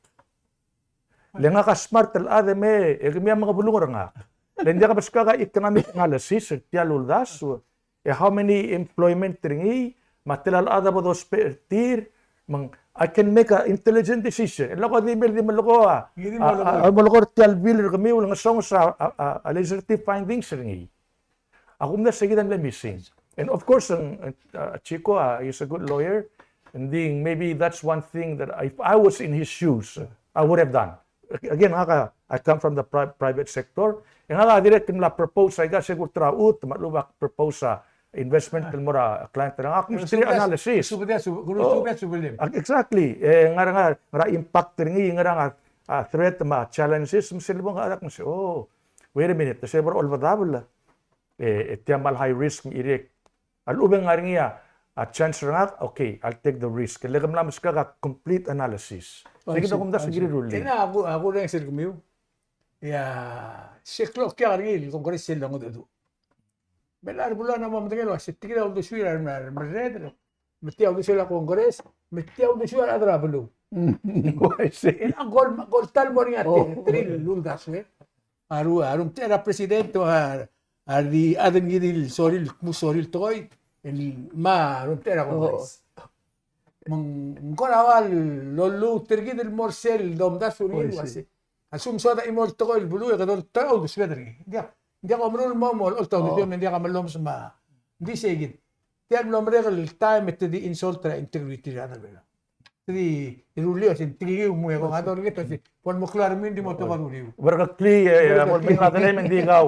Le ngak a smart el chad e me, e kemiu a mengebelung er ngak. Le ng diak a beskak a economic analysis er tia el uldasu, e how many employment er ngii, me a tela el chad a bo dousbech er tir, me ng, I can make a intelligent decision. E lak di mle di melekoi a, a, a, a melekoi er tia el bill er kemiu el ngesonges a, a, a, a legislative findings er ngii. A kumdasu e kid a mle missing. And of course, ng, uh, Chico, uh, he's a good lawyer. And then maybe that's one thing that if I was in his shoes, I would have done. Again, ngak a, I come from the pri-, private sector. E ngak a dirrek el mla propose, I guess, e kuk ta er a chutem, me a lechub e ak propose a investment el mo er a client er ngak. Mistake analysis. Exactly. E ngerang a, ngerang a impact er ngii, ngerang a, a threat me a challenges, me sel bo ngak a dak me se, oh, wait a minute, se bo er a olbedabel. E, e tia kmal high risk me a irek. A lechub e ng ngar er ngii a, a chance er ngak, okay, I'll take the risk. Le ke mla meskak a complete analysis. Tia kid a kumdasu e kirir el rullii. E na, a ku, a kurrenges er kemiu. Ia, se klou a kiak er ngii el Congress sel dongedecheduch. Me a rechad er a beluu a mo medengei el uase tia kid a uldesuir a remerreder, me tia uldesuir a Congress, me tia uldesuir a rechad er a beluu. Uaisei. E ng kol, kol ta el mo er ngii a te, tir el uldasu, e. A ru, a rumtechei er a president, a, a di, a di ngii di el sorir, mo sorir el tekoi, el me a rumtechei er a Congress. Oh. Me ng, ng kora ua lolluut er kid el mo er sel domdasu er ngii el uase, a lsekum soad a chimo el tekoi el beluu e kede oltaut a uldesued er ngii. Ng diak, ng diak omeruul el mo, mo oltaut a uldesued me ng diak a mellomes me a. Ng di sei kid. Tia el mlo merek el taem e te di insult er a integrity er a rechad er a Belau. Te di rullii a se ng tekingir me ng ua kede orreked a se, bo el mo klou a rengmiu, ng di mo tekoi a rullii. Berkeklii, e, a bo el mei a delem e ng di kau.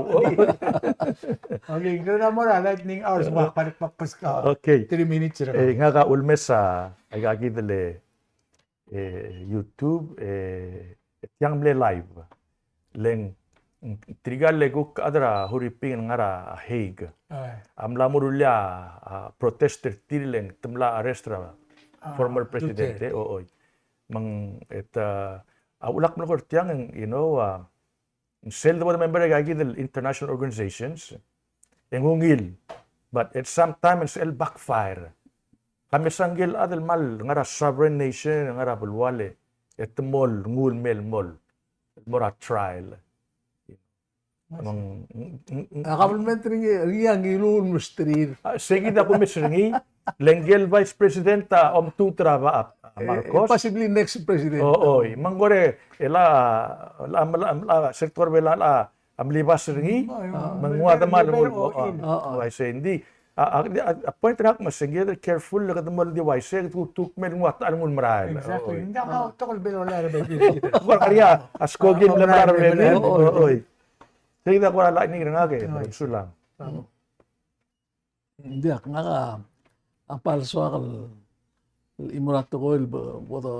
Okay, kede mo er a lightning hours, me ak, ak, ak, ak, okay. Three minutes er a. E, ngak a ulemes a, aika kid el, e, YouTube, e, tiang mle live. Le ng, tirka el kuk chad er a Huriping el ngar er a Hague. A mla mo rullii a, a, protest er tir le ng te mla arrest er a former president, e, o, oi. Me ng, e te, a, ulak melekoi er tiang, you know, a, sel debo de member er aika kid el international organizations, e ng ungil, but at some time e sel backfire. Ka mesa ngike el chad el kmal ngar er a sovereign nation, ngar er a belual, e te mo nguu el mei el mo, el mo er a trial. A government er ngii, er ngii a ngiluu el mesterir. A, sei kid a kumes er ngii, le ngike el vice president a omtut er a, a, a Marcos. E, possibly next president. O, oi, me ng kora, e, el a, el a, el a, el a, sel tekoi er a Belau el a, a mlibas er ngii, me ng ua de mal nguu el, o, o, uaisei. Ng di, a, a, a, a point er ngak me se ng kired el careful le kede mo di uaisei, kede kuk mei el nguu a techall el nguu el merael. Exactly. Ng diak a tekoi el Belau el a rebebil. Kora ngar er ngii a skoki el merael, rebebil. O, oi. Sei kid a kora lightning er ngak e, sulang. Ng diak, ngak a, a kmal soak el chimo er a tekoi el bo, bo, bo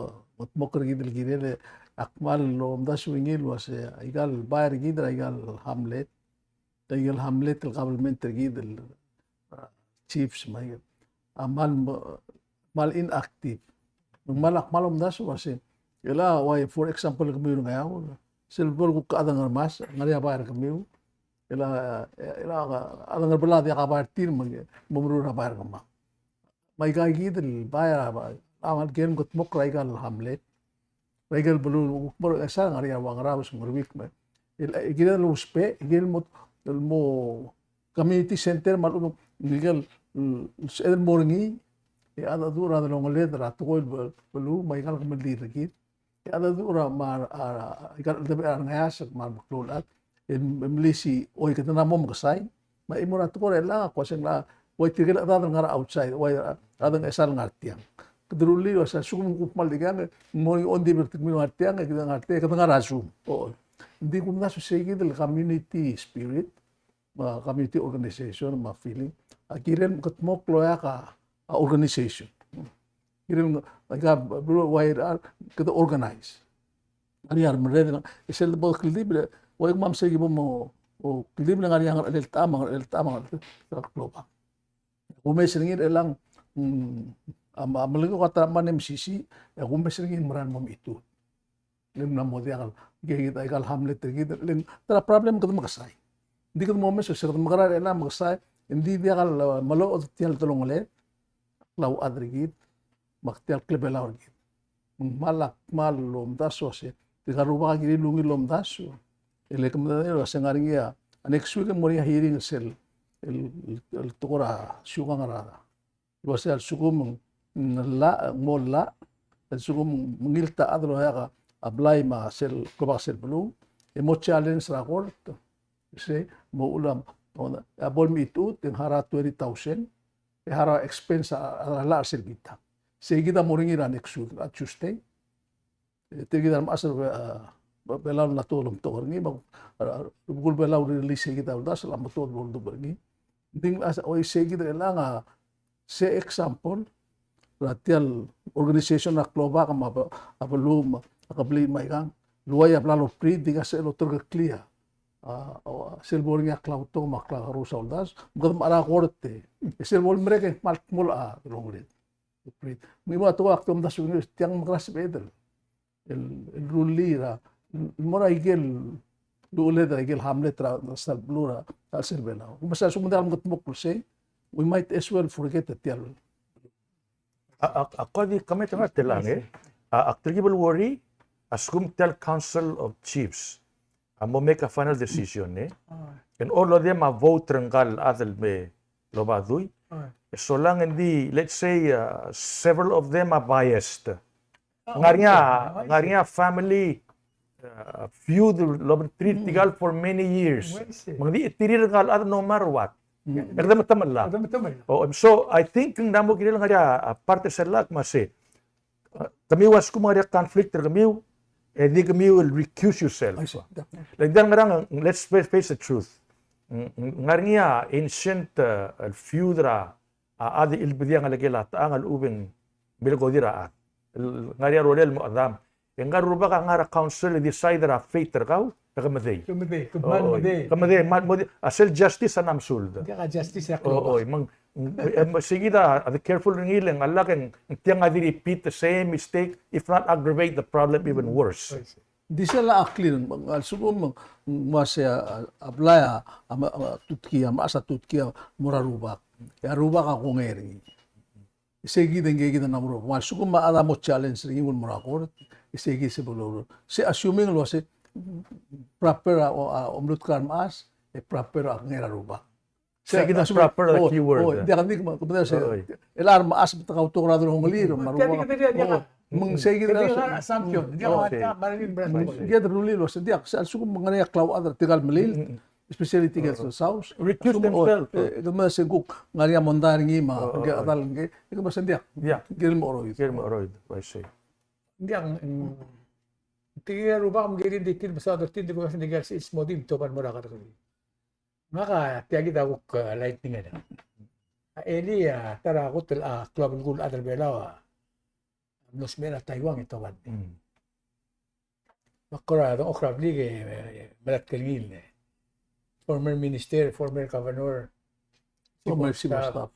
kldmokl er kid el kirel, e ak kmal omdasu er ngii el uase, aika el bai er kid er aika el hamlet, aika el hamlet el government er kid el, a, chiefs me aike, a kmal, kmal inactive. Me ng kmal, ak kmal omdasu el uase, el a, uai, for example, kemiu er a Ngeaur, sel bo el kuk chad er a Ngermasech, ngar er ngii a bai er kemiu, el a, el a, a chad er a Ngerbelad a diak a bai er tir me, me meruul er a bai er kemam. Me aika kid el bai er a, a, a, ker el kldmokl er aika el hamlet. Er aika el beluu, mo er a Ngchesar, ngar er ngii a Uangeraus me a Ngeruikl me. El, e kired el ousbech, e kired el mo, el mo community center me a lechub, el, el, el sebeched el mo er ngii, e a cheldecheduch er a delongeled er a tekoi el be-, beluu, me aika el kemeldiil er kid. E a cheldecheduch er a me a, a, a, aika el cheldebechel a rengeasek me a remeklou el chad, el, el melisiich, oi, kede mla mo mekesai, me a chimo er a tekoi er chelechang a kuk uaseng a, uai tirke el chedad el ngar er a outside, uai a chad er a Ngchesar el ngar tiang. Kede rullii el uase a lsekum kuk kmal dikea, ng mo er ngii a ongdibel er tir el ngar tiang, e kede ngar tiang, e kede ngar er a Zoom. O, ng di kumdasu sei kid el community spirit, me a community organization, me a feeling. A kirel kldmokl el oeak a, a organization. Kirel, aika, beluu, uai, a, kede organize. Ngar er ngii a remerreder, e sel bo kldibel, uai kemam sei kid bo mo, o, kldibel ngar er ngii a ngerchelel techam, ngerchelel techam, ngerchelel techam, klobak. Kumes er ngii er chelechang, mm, a, a melekoi a ta er a mle mesisiich, e kumes er ngii el merael mo mechitechut. Le ng mla mo diak el, ke kid aika el hamlet er kid, le ng ta er a problem kede mekesai. Ng di kede mo omes el se kede mekerang er chelechang mekesai, ng di diak el, e, meloched tia el delongeled, klauchad er kid, me ak tia el klebelau er kid. Me ng kmal, ak kmal omdasu el uase, tirka el rubak a kirir el ungil el omdasu. E le ke medengei el uase ngar er ngii a, a next week e ng mo er ngii a hearing sel, el, el, el tekoi er a siukang er a el uase a lsekum ng llach, ng mo llach, a lsekum ng ngilta a chad el oeak a blai me a sel, klobak sel beluu, e mo challenge er a court, sei, mo uchul a, a bo el mechitechut, e ng harau a twenty thousand, e harau a expense a, a llach er sel bitang. Sei kid a mo er ngii er a next week, a Tuesday. E tirke kid a remechas er a, a, Belau el mla tuobed el omtok er ngii, me a, a, rubekul Belau el release sei kid a uldasu el mla tuobed el oldubech er ngii. Ng di a, oi sei kid er chelechang a, se example, er a tia el organization er a klobak me a, a beluu me a, a kebliil me aikang, el uai a bla loprint, di ka se loterkeklii a, a, sel bo er ngii a klautok me a klakerous a uldasu, me kede mechar a court e. E sel bo lemerek e ng kmal dmolech a delongeled. Me a tekoi ak omdasu er ngii, tiang me kora sebeched el, el, el rullii er a, el mo er a ikel, ucheled er a ikel hamlet er a, er a sel beluu er a, er a sel Belau. Me se a lsekum ng diak el mengedmokl sei, we might as well forget er tia el. A, a, a, ko di comment er a telang, e. A, ak telkib el worry, a lsekum tia el Council of Chiefs a mo make a final decision, e. E ng loia me a vote er ngka el chad el me loba dui. E solang e ng di, let's say, uh, several of them are biased. Ngar er ngii a, ngar er ngii a family, uh, feud el obengterir tirkal for many years. Me ng di tir er ngii a chad no matter what. E kede metemall. O, so I think ng mo kirel ngar er ngii a, a part er sel llach me se, uh, kemiu a lsekum ngar er ngii a conflict er kemiu, e di kemiu el recuse yourself. Le ng di ngerang, let's fa-, face the truth. Ng, ng, ngar er ngii a ancient, uh, el feud er a, a chad el bediang el ngelekel a techang el lechub e ng milkodir a chad. El ngar er ngii a rolel el mo chedam. E ngar er a rubak a ngar er a council e decide er a fate er kau, e ke medei. Ke medei, ke kmal medei. Ke medei, kmal medei. A sel justice a mla msuld. Diak a justice a klou. Oi, me ng, e, e, me sei kid a, a di careful er ngii le ng lak e ng tiang a di repeat the same mistake, if not aggravate the problem even worse. Di sel a clear, a lsekum ng uase a, a, a blai a, a, a tutki, a mechas a tutki a mo er a rubak. E a rubak a kongei er ngii. Sei kid e ngii kid a number one. Me a lsekum a chad a mo challenge er ngii el mo er a court, e sei kid se bo lorurt. Se assuming el uase proper a, a, omlutkar a mechas, e proper a kongei er a rubak. Sei kid a proper, the keyword. Diak, ng di kmo, kmo se, el a remechas me te kautok er a delongelir, me a rubak. Me ng sei kid a assumption. Diak, me ng kid a rullii el uase, diak, se a lsekum ng ngar er ngii a klauchad er tirkal melilt, especially tirke el South. Recuse themselves. E, kede mesa ng kuk ngar er ngii a mondai er ngii me a, ngke a chad el ngke, e kede mesa ng diak. Diak. Kirel mo cheroid. Kirel mo cheroid, I see. Diak, mm, tirke el rubak me ng kirir di tir, mesaod er tir, di kuk mesa ng diak el sils mo di me tobed el mo er a kerrekeriil. Ngak a tia kid a kuk, eh, lightning er ngii. A elii a ta er a kot el, a, klou a belkul el chad er a Belau a mlo smecher er a Taiwan e tobed. Mm. Me ak kora dengchokl er a blik e, e, melatk er ngii el former minister, former governor, former chief of staff,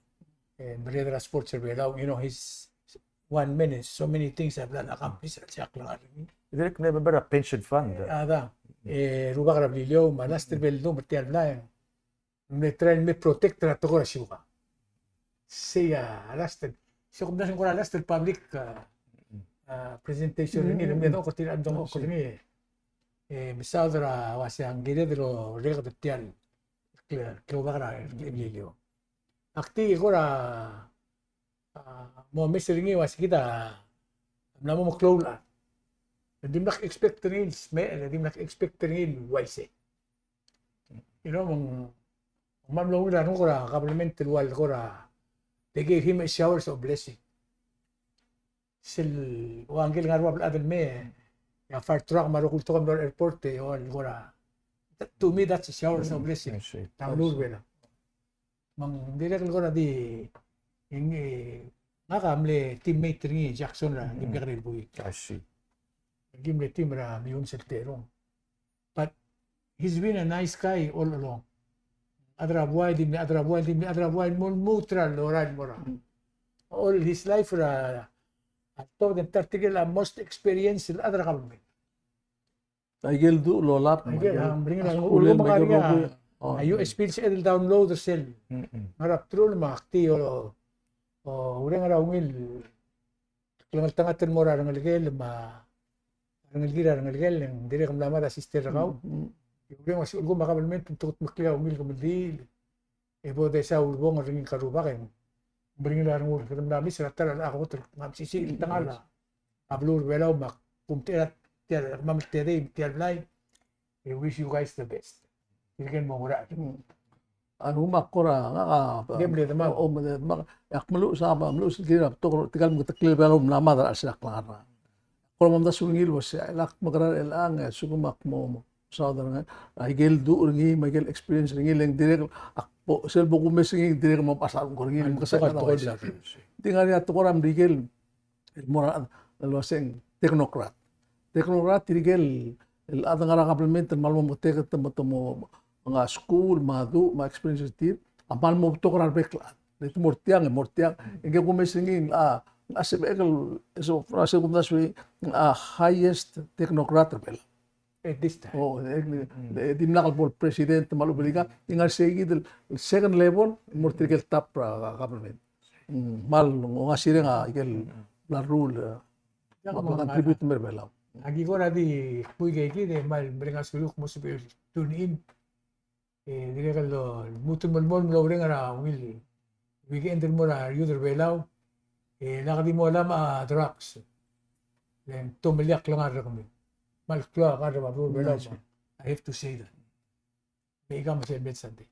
e, merreder er a sports er a Belau, you know, he's one man in so many things a bla el accomplish er a, se a klengar er ngii. Dirrek el member er a pension fund. E, a da. E, rubak er a Beliliou, me a last el Beldum, er tia el blai. Me try el me protect er a tekoi er a siukang. Sei a last el. Sei kom dasu ng kora last el public, a, a, presentation er ngii, me dengchokl er tir a dengchokl er ngii. E, mesaod er a uase ng kired el orreked er tia el kle-, klobak er a Beliliou. Ak di kora, a, mo omes er ngii el uase kid a mla mo meklou el chad. Dimlak expect er ngii el smecher, dimlak expect er ngii el uaisei. You know, me ng, me ng mlo ungil a renguk er a government el ua el kora, they gave him a showers of blessing. Sel ua ngike el ngar er a bab el chad el mei, e a fire truck me a rokui el tekoi el mlo er a airport, e ua el kora, that, to me, that's a showers of blessing. I see. Tang lur bela. Me ng dirrek el kora di, e ngii, ngak a mle teammate er ngii Jackson er a, mm, kim kekerei el buik. I see. Kim mle team er a Meyuns el Terung. But he's been a nice guy all along. Chad er a buai, di mle chad er a buai, di mle chad er a buai, mo lmuut er a lorael el mo er a. All his life er a, a tobed e ng ta er tirke el most experience el chad er a government. Aike el duch el olab, aike el, a, meringel a rengul, me a rengul a, a U S B el sebeched el download er sel. Ngar er a bdelul me ak di o, o, ureng er a ungil klengeltengat el mo er a rengelekel me a rengelekir a rengelekel, e ng dirrek el mla mad a sister er kau. Mm, mm. E ureng me a lsekum a kabelment a tekutmeklii a ungil kemeldiil, e bo desa ulebongel er ngii el rubak e ng meringel a rengul, kede mla miss er a ta er a kot el ngar mesisiich el tengal a beluu er a Belau me a kumtechei er tia el kemam el tedei me tia el blai. We wish you guys the best. Tirke el mo ngerachel. Mm. A rengum a kora, ngak a, o, me de, me ak meluches a, me ak meluches el kirir a betok er tirka el meketeklel a Belau el mla mad er a chelsel a klengar. Kora mo omdasu er ngii el uasei, e lak mekerang e lak, e a lsekum ak mo, mo saod er ngii, aike el duch er ngii, me aike el experience er ngii, le ng dirrek, ak bo, sel bo kumes er ngii, dirrek el mo mechas a renguk er ngii, me ng mekesai a tekoi. Di ngar er ngii a tekoi er a Merikel, el mo er a, el uaseng technocrat. Technocrat, tirke el, el chad el ngar er a government, el kmal mo meketeket, me te mo, me te mo, ngar er a skuul, me a duch, me a experience er tir, a kmal mo betok er a rebek el chad. Le te mo er tiang, e mo er tiang. E ngke kumes er ngii, a, a sebechek el, e so, a se kumdasu er ngii, a highest technocrat er a Belau. At this time. O, e, e, e dimlak el bo el president, me a lechub e ng ngar er sei kid el, el second level, el mo er tirke el top er a government. Mm, kmal, ng ngasireng a ikel bla leruul, e, me a contribute el mei er a Belau. Aki kora di kmo ikei kid e kmal mereng a suliu el kmo sebechir el tune in. E dirrek el lmuut el melemolem el oureng er a ungil weekend el mo er a youth er a Belau, e lak di mo lama a drugs. Le ng tomellii a klengar er kemiu. Me a klou a kar er a beluu er a Belau. I have to say that. Me ika me sel mei el Sunday.